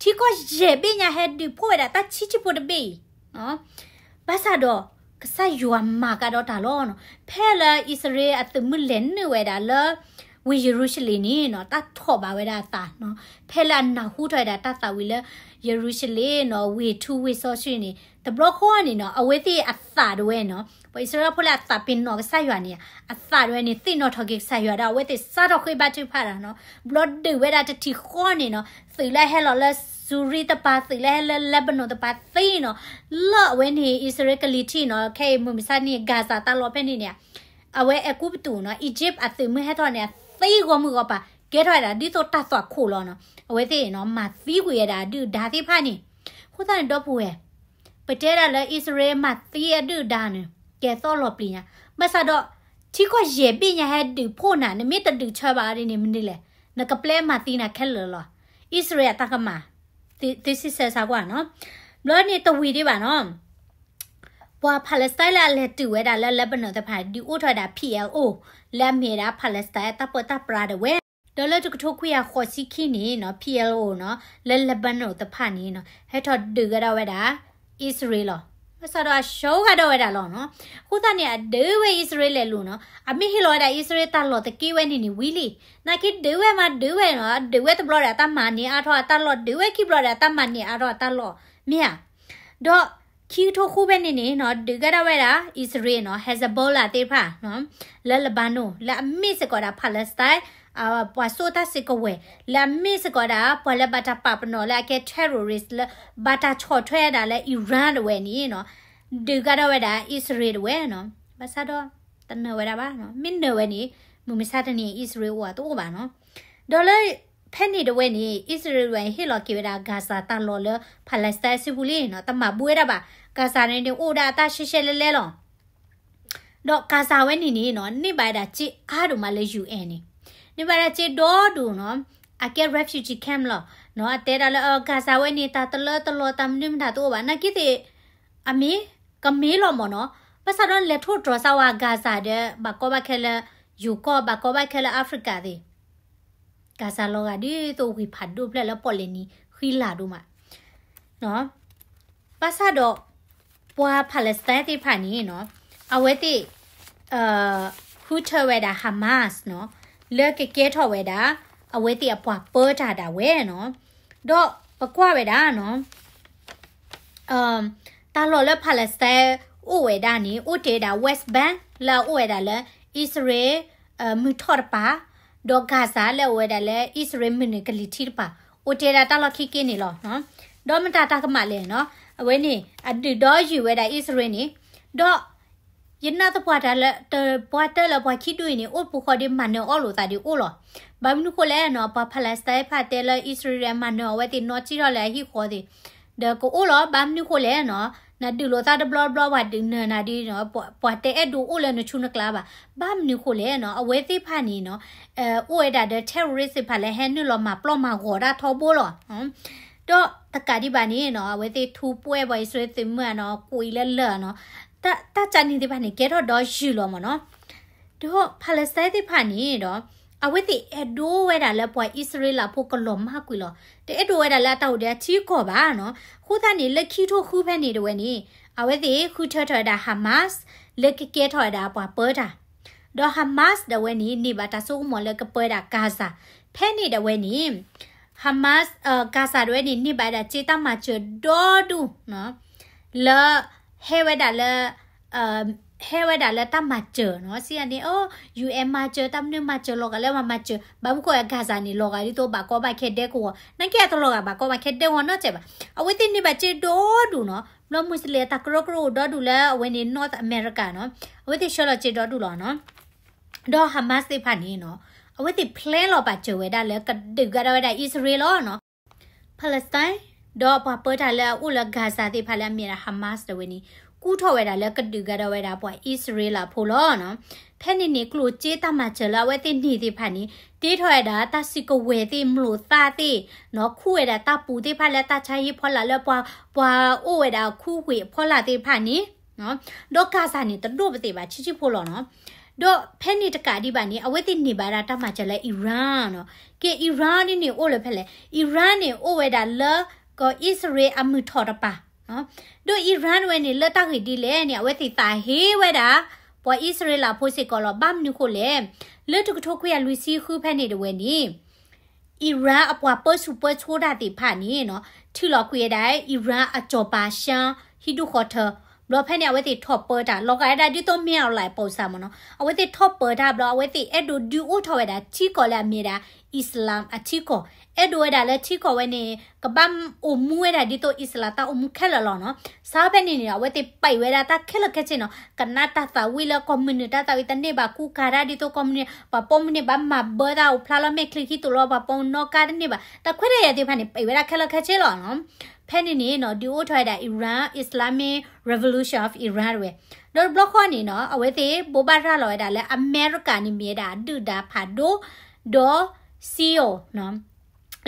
ထံကီၢ်ယဲၢ်ဘ့ၣ်ညါ ဟဲဒုးဖှိၣ်ဝဲဒၣ်တၢ်ဆံးဆံးဖိတဘ့ၣ်အံၤ ဘၣ်ဆၣ်ဒီး ကစၢ်ယွၤမၤကဒီးတၢ်လီၤနီၤ. ဖဲလၢအံၣ်စရ့လးအသုးမုၢ်လဲၤနုာ်ဝဲဒၣ်လၢ ဝ့ၢ်ယရူၤၡလ့ၣ်န့ၣ်နီၤ တၢ်ထီၣ်ဘးဝဲဒၣ်အသးနီၤ. ဖဲလၢအနၢ်ဟူထီၣ်ဝဲဒၣ်တၢ်သးဝံၤလၢ ယရူၤၡလ့ၣ်နီၤ ဝ့ၢ်ထူဝ့ၢ်စီဆှံန့ၣ် တဘျီဃီန့ၣ်နီၤ အဝဲသ့ၣ်အသးဒၣ်ဝဲနီၤ ပှၤအံၣ်စရ့လးဖိလၢအသးပ့ၤနီၣ်ကစၢ်ယွၤန့ၣ် အသးဒၣ်ဝဲန့ၣ် သ့ၣ်နီၣ်ထီၣ်က့ၤကစၢ်ယွၤဒီး အဝဲသ့ၣ်စးထီၣ်ဃ့ဘါထုကဖၣ်တၢ်နီၤ. ဘျီဒုးဝဲဒၣ်တထံၣ်ဃီန့ၣ်နီၤ သုးလၢဟဲလီၤလၢ စူၤရံတပၤ သုးလၢဟဲလၢ Lebanon တပၤသံနီၤ, လၢအဝဲန့ၣ် အံၣ်စရ့လးကလံၤထံးနီၤ ခဲအံၤမုၢ်မဆါန့ၣ် Gaza တၢ်လီၢ်ဖဲန့ၣ်န့ၣ် အဝဲအဲၤကူပတူးနီၤ Egypt အသုးမုၢ်ဟဲထီၣ်န့ၣ် အသံဂီၢ်မုၢ်ဂီၢ်ပၤ ကဲထီၣ်ဝဲဒၣ်ဒ်သိးတၢ်သွၣ်ခိၣ်လီၤနီၤ. အဝဲသ့ၣ်နီၤ မၤသံကွံာ်ဝဲဒၣ်အဒုၣ်အဒါသ့ၣ်တဖၣ်န့ၣ်. အဃိသတးန့ၣ် ဒီပုၢ်ဝဲၢ် ပတဲဒၣ်လၢအံၣ်စရ့လးမၤသံအဒုၣ်အဒါန့ၣ် ကဲသီၣ်လီၤပျံၤညါ, ဘၣ်ဆၣ်ဒီး ထံကီၢ်ယဲၢ်ဘ့ၣ်ညါဟဲဒုးဖှိၣ်နၤ နမ့ၢ်တဒုးဆၢဘၣ်အီၤဒ်န့ၣ် မနုၤလဲၣ်, နကပျဲမၤသံနၤခဲလၢာ်လီၤ. အံၣ်စရ့လးအတၢ်ကမၣ် သုစံးဆၢဆါကွၢ်နီၤ. ဘျီန့ၣ်တဝံၤဒံးဘၣ်နီၤ ပှၤ Palestine လၢအလဲၤတုၤဝဲဒၣ်လၢ Lebanon တဖၣ် ဒုးအိၣ်ထီၣ်ဝဲဒၣ် P L O လၢအမ့ၢ်ဝဲဒၣ် Palestine တၢ်ပၢတၢ်ပြးဒၣ်ဝဲ. ဒီးလၢတကထိခွံကယၤဃိးဆံခံန့ၣ်နီၤ P L O နီၤ လၢ Lebanon တဖၣ်န့ၣ်နီၤ ဟဲထီၣ်ဒုးကဒီးဝဲဒၣ် အံၣ်စရ့လးလီၤ. ဘၣ်ဆၣ်ဒီးအဆိကဒီးဝဲဒၣ်လီၤနီၤ. အဃိသတးန့ၣ် အဒုးဝဲအံၣ်စရ့လးလဲၤလိၤနီၤ. အမ့ၢ်ဟ့ၣ်လီၤဝဲဒၣ်အံၣ်စရ့လးတၢ်လီၢ်တက့ၢ်ဝဲန့ၣ်န့ၣ်ဝံၤလံ. နာ်က့ဒုးဝဲမးဒုးဝဲနီၤ, ဒုးဝဲတဘျီဒီးအတၢ်မၤန့ၢ်အါထီၣ်အတၢ်လီၢ်, ဒုးဝဲခံဘျီဒီးအတၢ်မၤန့ၢ်အါထီၣ်အတၢ်လီၢ်, မ့ၢ်ဧါ. ဒီးခံကထိဃုဖဲန့ၣ်န့ၣ်နီၤ, ဒုးကဒီးဝဲဒၣ်အံၣ်စရ့လးနီၤ, Hezbollah သ့ၣ်တဖၣ် လၢလဘါနိၣ် လၢအမ့ၢ်စ့ၢ်ကီးဒၣ် Palestine ပှၤစိာ်တၢ်စုကဝဲၤ, လၢအမ့ၢ်စ့ၢ်ကီးဒၣ် ပှၤလၢဘၣ်တၢ်ပာ်ပနီၣ်လၢအကဲ terrorist လၢဘၣ်တၢ်ဆီၣ်ထွဲဒၣ်လၢ Iran တဝဲန့ၣ်နီၤ, ဒုးကဒီးဝဲဒၣ်အံၣ်စရ့လးတဝဲနီၤ. ဘၣ်ဆၣ်ဒီး တနၢၤဝဲဒၣ်ဘၣ်နီၤ. မ့ၢ်နၢၤဝဲန့ၣ် မုၢ်မဆါတနံၤအံၣ်စရ့လးအိၣ်အတအိၣ်ဘၣ်နီၤ. ဒီးလၢ ဖဲန့ၣ်တဝဲန့ၣ် အံၣ်စရ့လးဝဲဟ့ၣ်လီၤက့ၤဝဲဒၣ် Gaza တၢ်လီၢ်လၢ Palestine စုပူၤလံနီၤ, တမၤဘူၣ်ဝဲဒၣ်ဘၣ်. Gaza န့ၣ်န့ၣ်အိၣ်ဝဲဒၣ်အတၢ်ရှဲရှဲလဲလဲလီၤ. ဒီး Gaza ဝဲန့ၣ်န့ၣ်နီၤ, န့ၢ်ဘၣ်ဝဲဒၣ်စ့အါဒိၣ်မးလၢ ယူၢ်အဲၣ်န့ၣ်, န့ၢ်ဘၣ်ဝဲဒၣ်စ့ဒီဒူၣ်နီၤ. အကဲ refugee camp လီၤနီၤ. အတဲဒၣ်လၢ Gaza ဝဲန့ၣ် တၢ်တလၢတလီၤ တၢ်မနုၤမတၤတအိၣ်ဘၣ်. နာ်က့သ့ၣ် အမ့ၢ် ကမ့ၢ်လီၤမၢ်နီၤ. ဘၣ်ဆၣ်ဒီးလဲၤထိၣ်တြီၤစၢ်ဝဲ Gaza ဒီး ဘၣ်ကီဘၣ်ခဲလၢ ယိၤကီၢ် ဘၣ်ကီဘၣ်ခဲလၢ Africa သ့ၣ် Gaza လီၤဂာ်ဒ်သိးဝ့ၢ်ဖးဒိၣ်ဖျၢၣ်လၢပီၣ်လဲၣ်နံၤဃံလၤဒိၣ်မး ဘၣ်ဆၣ်ဒီး ပှၤ Palestine သ့ၣ်တဖၣ်န့ၣ်နီၤ, အဝဲသ့ၣ် ဃုထၢဝဲဒၣ် Hamas နီၤ, လၢကကဲထီၣ်ဝဲဒၣ် အဝဲသ့ၣ်အပှၤပၢတၢ်ဒၣ်ဝဲနီၤ. ဒီးပကွၢ်ဝဲဒၣ်နီၤ, တၢ်လီၢ်လၢ Palestine အိၣ်ဝဲဒၣ်န့ၣ် အိၣ်တ့ၢ်ဝဲဒၣ် West Bank လၢအအိၣ်ဝဲဒၣ်လၢ အံၣ်စရ့လး မုၢ်ထီၣ်တပၤ, ဒီး Gaza လၢအအိၣ်ဝဲဒၣ်လၢအံၣ်စရ့လးမုၢ်နုာ်ကလံၤထံးတပၤ, အိၣ်တ့ၢ်ဝဲဒၣ်တၢ်လီၢ်ခံက့န့ၣ်လီၤ. ဒီးမတၤတၢ်ကမၣ်လဲၣ်နီၤ, အဝဲန့ၣ် အဒုးဒီးယုၢ်ဝဲဒၣ်အံၣ်စရ့လးန့ၣ်, ဒီး ယနာ်သပှၢ်တၢ်လၢ ပှၤတၢလၢပှၤခံဒူၣ်အံၤန့ၣ် အိၣ်ပူၤဃီဒီးမၤနၢၤအီၣ်လိာ်သးဒီးအိၣ်လီၤ. ဘၣ်မနုၤဃိလဲၣ်နီၤ, ပှၤ Palestine ဖၣ်တဲလၢအံၣ်စရ့လးမၤနၢၤအဝဲသ့ၣ်နီၢ်ကံၣ်ထီၣ်လၢအဟံၣ်ဃီသ့ၣ်, ဒီးကအိၣ်လီၤ. ဘၣ်မနုၤဃိလဲၣ်နီၤ, နဒုးလိာ်သးတဘျီဘျီ ပှၤဒုးနၢၤနၤဒီး ပှၤတအဲၣ်ဒိးအိၣ်လၢနဆူနကျါဘၣ်. ဘၣ်မနုၤဃိလဲၣ်နီၤ, အဝဲသ့ၣ်တဖၣ်န့ၣ်နီၤ, အိၣ်ဝဲဒၣ်ဒီး terrorist သ့ၣ်တဖၣ်လၢဟဲနုာ်လီၤမၤပျီၣ်မၤဂီၤတၢ်ထီဘိလီၤ. ဒီးတကးဒံးဘၣ်န့ၣ်နီၤ, အဝဲသ့ၣ်ထူးပှဲၢ်ပှၤအံၣ်စရ့လးသုးမုၢ်နီၤ, ကွံာ်လၢလၢာ်နီၤ, တၢ်ကၢန့ၣ်သ့ၣ်တဖၣ်န့ၣ် ကဲထီၣ်ဒီးယုၢ်လီၤမၢ်နီၤ. ဒီး Palestine သ့ၣ်တဖၣ်န့ၣ်ဒီး အဝဲသ့ၣ်အဲၣ်ဒိးဝဲဒၣ်လၢပှၤအံၣ်စရ့လးဖိကလီၤမၢ်ကွံာ်လီၤ. တအဲၣ်ဒိးဝဲဒၣ်လၢအတၢ်အိၣ်ဒီးအထံကီၢ်ဘၣ်နီၤ. အဃိသတးန့ၣ် လၢခံကထိဃုဖဲန့ၣ်တဝဲန့ၣ် အဝဲသ့ၣ်ဃုထၢထီၣ်ဝဲဒၣ် Hamas လၢကကဲထီၣ်ဝဲဒၣ်ပှၤပၢတၢ်, ဒီး Hamas ဒၣ်ဝဲန့ၣ် န့ၢ်ဘၣ်တၢ်စိကမီၤလၢကပၢဒၣ် Gaza. ဖဲန့ၣ်ဒၣ်ဝဲန့ၣ် Hamas, Gaza ဒၣ်ဝဲန့ၣ် န့ၢ်ဘၣ်ဝဲဒၣ်စ့တၢ်မၤစၢၤဒီဒူၣ် လၢ ဟဲဝဲဒၣ်လၢ ဟဲဝဲဒၣ်လၢတၢ်မၤစၢၤနီၤ, စံးန့ၣ် အိ ယူၢ်အဲၣ် မၤစၢၤ တၢ်မနုၤမၤစၢၤ လီၤဂာ်လၢမၤမၤစၢၤ, ဘၣ်မနုၤဃိ Gaza န့ၣ် လီၤဂာ်ဒ်သိးဘၣ်ကီဘၣ်ခဲဒဲကဝီၤ, နာ်က့အတလီၤဂာ်ဘၣ်ကီဘၣ်ခဲဒဲကဝီၤနီတစဲးဘၣ်. အဝဲသ့ၣ်န့ၢ်ဘၣ်စ့ဒီဒူၣ်နီၤ, ဘျီမူးစလ့ၣ်တၢ်ကရၢကရိအိၣ်ဒီဒူၣ်လၢအဝဲန့ၣ် North America နီၤ, အဝဲသ့ၣ်ဆှၢလီၤစ့ဒီဒူၣ်လီၤနီၤ. ဒီး Hamas သ့ၣ်တဖၣ်န့ၣ်နီၤ, အဝဲသ့ၣ် plan လီၤပာ်စၢၤဝဲဒၣ်လၢကဒုးကဒီးဝဲဒၣ်အံၣ်စရ့လးလီၤနီၤ. Palestine ဒီးပှၤပၢတၢ်လၢအအိၣ်လၢ Gaza သ့ၣ်တဖၣ်လၢအမ့ၢ်ဒၣ် Hamas ဒၣ်ဝဲန့ၣ် ကူၣ်ထီၣ်ဝဲဒၣ်လၢကဒုးကဒီးဝဲဒၣ်ပှၤအံၣ်စရ့လးဖိလီၤနီၤ. ဖဲန့ၣ်န့ၣ် ကျိၣ်စ့တၢ်မၤစၢၤလၢအဝဲသ့ၣ်န့ၢ်သ့ၣ်တဖၣ်န့ၣ် တ့ထီၣ်ဝဲဒၣ်တၢ်စုကဝဲၤသ့ၣ် မျိာ်သၣ်သ့ၣ်နီၤ, ခူၣ်ဝဲဒၣ်တၢ်ပူၤသ့ၣ်တဖၣ်လၢတၢ်ဆါဟံၣ်ဖီလာ်လၢပှၤ ပှၤအိၣ်ဝဲဒၣ်ခူၣ်ဝ့ၢ်ဖီလာ်သ့ၣ်တဖၣ်န့ၣ် ဒီး Gaza န့ၣ် တဒိၣ်ပသ့ၣ်ဘၣ် ဆံးဆံးဖိလီၤနီၤ. ဒီးဖဲန့ၣ်တကးဒံးဘၣ်န့ၣ် အဝဲသ့ၣ်န့ၢ်ဘၣ်ဒၣ်တၢ်မၤစၢၤလၢ Iran နီၤ. ကဲ Iran ဒ်န့ၣ်အိၣ်လၢဖဲလဲၣ်, Iran န့ၣ်အိၣ်ဝဲဒၣ်လၢ ကအံၣ်စရ့လးအမုၢ်ထီၣ်တပၤ, ဒီး Iran ဝဲန့ၣ် လၢတၢ်ဂ့ၢ်ဒ်လဲၣ်န့ၣ် အဝဲသ့ၣ်သးဟ့ဝဲဒၣ် ပှၤအံၣ်စရ့လးဖိစ့ၢ်ကီးလီၤ. ဘၣ်မနုၤဃိလဲၣ်, လၢတကထိခွံကယၤလွံၢ်ဆံဃုဖဲန့ၣ်တဝဲန့ၣ် Iran အပှၤပၢဆူၣ်ပၢစိတၢ်သ့ၣ်တဖၣ်န့ၣ်နီၤ, ထုးလီၤကွံာ်ဝဲဒၣ် Iran အစီၤပၤ Shah ဟံၣ်ဒူၣ်ဃီထၢ, ဘျီဖဲန့ၣ် အဝဲသ့ၣ်ထီၣ်ပၢတၢ် လီၤဂာ်ဝဲဒၣ်ဒ်သိး မ့ၢ်အီၤလၢပိာ်စၢ်မ့ၢ်နီၤ, အဝဲသ့ၣ်ထီၣ်ပၢတၢ်ဘျီ အဝဲသ့ၣ်အဲၣ်ဒိးဒုးအိၣ်ထီၣ်ဝဲဒၣ်ထံကီၢ်လၢအမ့ၢ်ဒၣ် Islam အထံကီၢ်, အဲၣ်ဒိးဝဲဒၣ်လၢထံကီၢ်ဝဲန့ၣ် ကဘၣ်အိၣ်မူဝဲဒၣ်ဒ်သိး Islam တၢ်အိၣ်မူခဲလၢာ်လီၤနီၤ. စးဖဲန့ၣ်န့ၣ် အဝဲသ့ၣ်ပံးဝဲဒၣ်တၢ်ခဲလၢာ်ခဲဆ့နီၤ, ကနၣ်တၢ်သးဝံၣ်လၢကီၢ်မုၢ်နုာ်တၢ်သးဝံၣ်တန့ၢ်ဘၣ်, ကူကၤတၢ်ဒ်သိးကီၢ်မုၢ်နုာ် ပှၤပိာ်မုၣ်န့ၣ် ဘၣ်မၤဘၢတၢ်အိၣ်ဖျါလီၤ မဲာ်ချံခံသိးလီၤ ပှၤပိာ်မုၣ်နီၣ်ကါတန့ၢ်ဘၣ်, တၢ်ခွဲးတၢ်ယာ်သ့ၣ်တဖၣ်န့ၣ် ပံးဝဲဒၣ်ခဲလၢာ်ခဲဆ့လီၤနီၤ. ဖဲန့ၣ်န့ၣ်နီၤ ဒုးအိၣ်ထီၣ်ဝဲဒၣ် Iran Islamic Revolution of Iran ဝဲ, ဒီးတဘျီဃီန့ၣ်နီၤ အဝဲသ့ၣ်ဘိးဘၣ်ရၤလီၤဝဲဒၣ်လၢအမဲရကၤန့ၣ်မ့ၢ်ဝဲဒၣ်အဒုၣ်ဒါဖးဒိၣ်, ဒီး Shiite နီၤ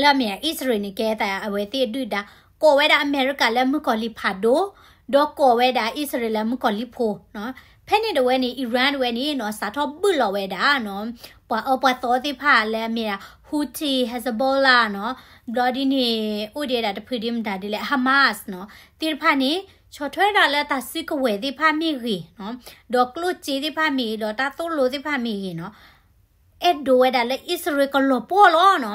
လၢအမ့ၢ်ဒၣ်အံၣ်စရ့လးန့ၣ် ကဲသးအဝဲသ့ၣ်အဒုၣ်ဒါ, ကိးဝဲဒၣ်အမဲရကၤလၢမုၣ်ကီၤလံၢ်ဖးဒိၣ်, ဒီးကိးဝဲဒၣ်အံၣ်စရ့လးလၢမုၣ်ကီၤလံၢ်ဖိနီၤ. ဖဲန့ၣ်တဝဲန့ၣ် Iran တဝဲန့ၣ်နီၤ စးထီၣ်ဘုၣ်လီၤဝဲဒၣ်နီၤ ပှၤအၢပှၤသီသ့ၣ်တဖၣ်လၢအမ့ၢ်ဒၣ် Houthi, Hezbollah နီၤ, ဘျီဒ်န့ၣ် အိၣ်ဒံးဝဲဒၣ်တဖုဒ်မတၤဒ်လဲၣ် Hamas နီၤ, သ့ၣ်တဖၣ်န့ၣ် ဆီၣ်ထွဲဒၣ်လၢတၢ်စုကဝဲၤသ့ၣ်တဖၣ်မ့ၢ်ဂ့ၤနီၤ, ဒီးကျိၣ်စ့သ့ၣ်တဖၣ်မ့ၢ်ဂ့ၤ ဒီးတၢ်သိၣ်လိသ့ၣ်တဖၣ်မ့ၢ်ဂ့ၤနီၤ, အဲၣ်ဒိးဝဲဒၣ်လၢအံၣ်စရ့လးကလီၤပှီၢ်လီၤနီၤ.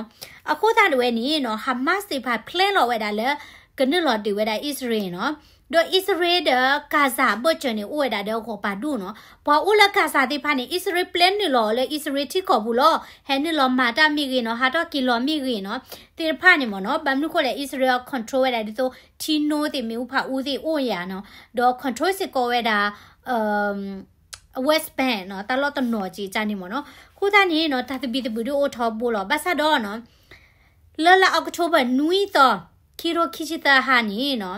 အဃိသတးဒၣ်ဝဲန့ၣ်နီၤ Hamas သ့ၣ်တဖၣ် plan လီၤဝဲဒၣ်လၢ ကနုာ်လီၤဒုးဝဲဒၣ်အံၣ်စရ့လးနီၤ. ဒီးအံၣ်စရ့လးဒီး Gaza အဘၢၣ်စၢၤန့ၣ် အိၣ်ဝဲဒၣ်ဒီးအဂီၤပာ်ဒူၣ်နီၤ. ပှၤအိၣ်လၢ Gaza သ့ၣ်တဖၣ်န့ၣ် အံၣ်စရ့လး plan နုာ်လီၤအီၤလၢအံၣ်စရ့လးထံကီၢ်ပူၤလီၤ. ဟဲနုာ်လီၤမၤတၢ်မ့ၢ်ဂ့ၤနီၤ, ဟးထီၣ်က့ၤလီၤမ့ၢ်ဂ့ၤနီၤ, သ့ၣ်တဖၣ်န့ၣ်မ့ၢ်နီၤ. ဘၣ်မနုၤဃိလဲၣ် အံၣ်စရ့လး control ဝဲဒၣ်ဒ်သိး ထံနိသ့ၣ် မ့ၣ်အူဖးအူသ့ၣ်အိၣ်ယၤနီၤ, ဒီး control စ့ၢ်ကီးဝဲဒၣ် West Bank နီၤ, တၢ်လီၢ်တနီၤက့ၤကန့ၣ်မ့ၢ်နီၤ. အဃိသတးန့ၣ်နီၤ တၢ်သဘံၣ်သဘုၣ်ဒုးအိၣ်ထီဘိလီၤ. ဘၣ်ဆၣ်ဒီးနီၤ လၢလါ October နွံသီ ခံထိခံဆံသၢဟါန့ၣ်နီၤ,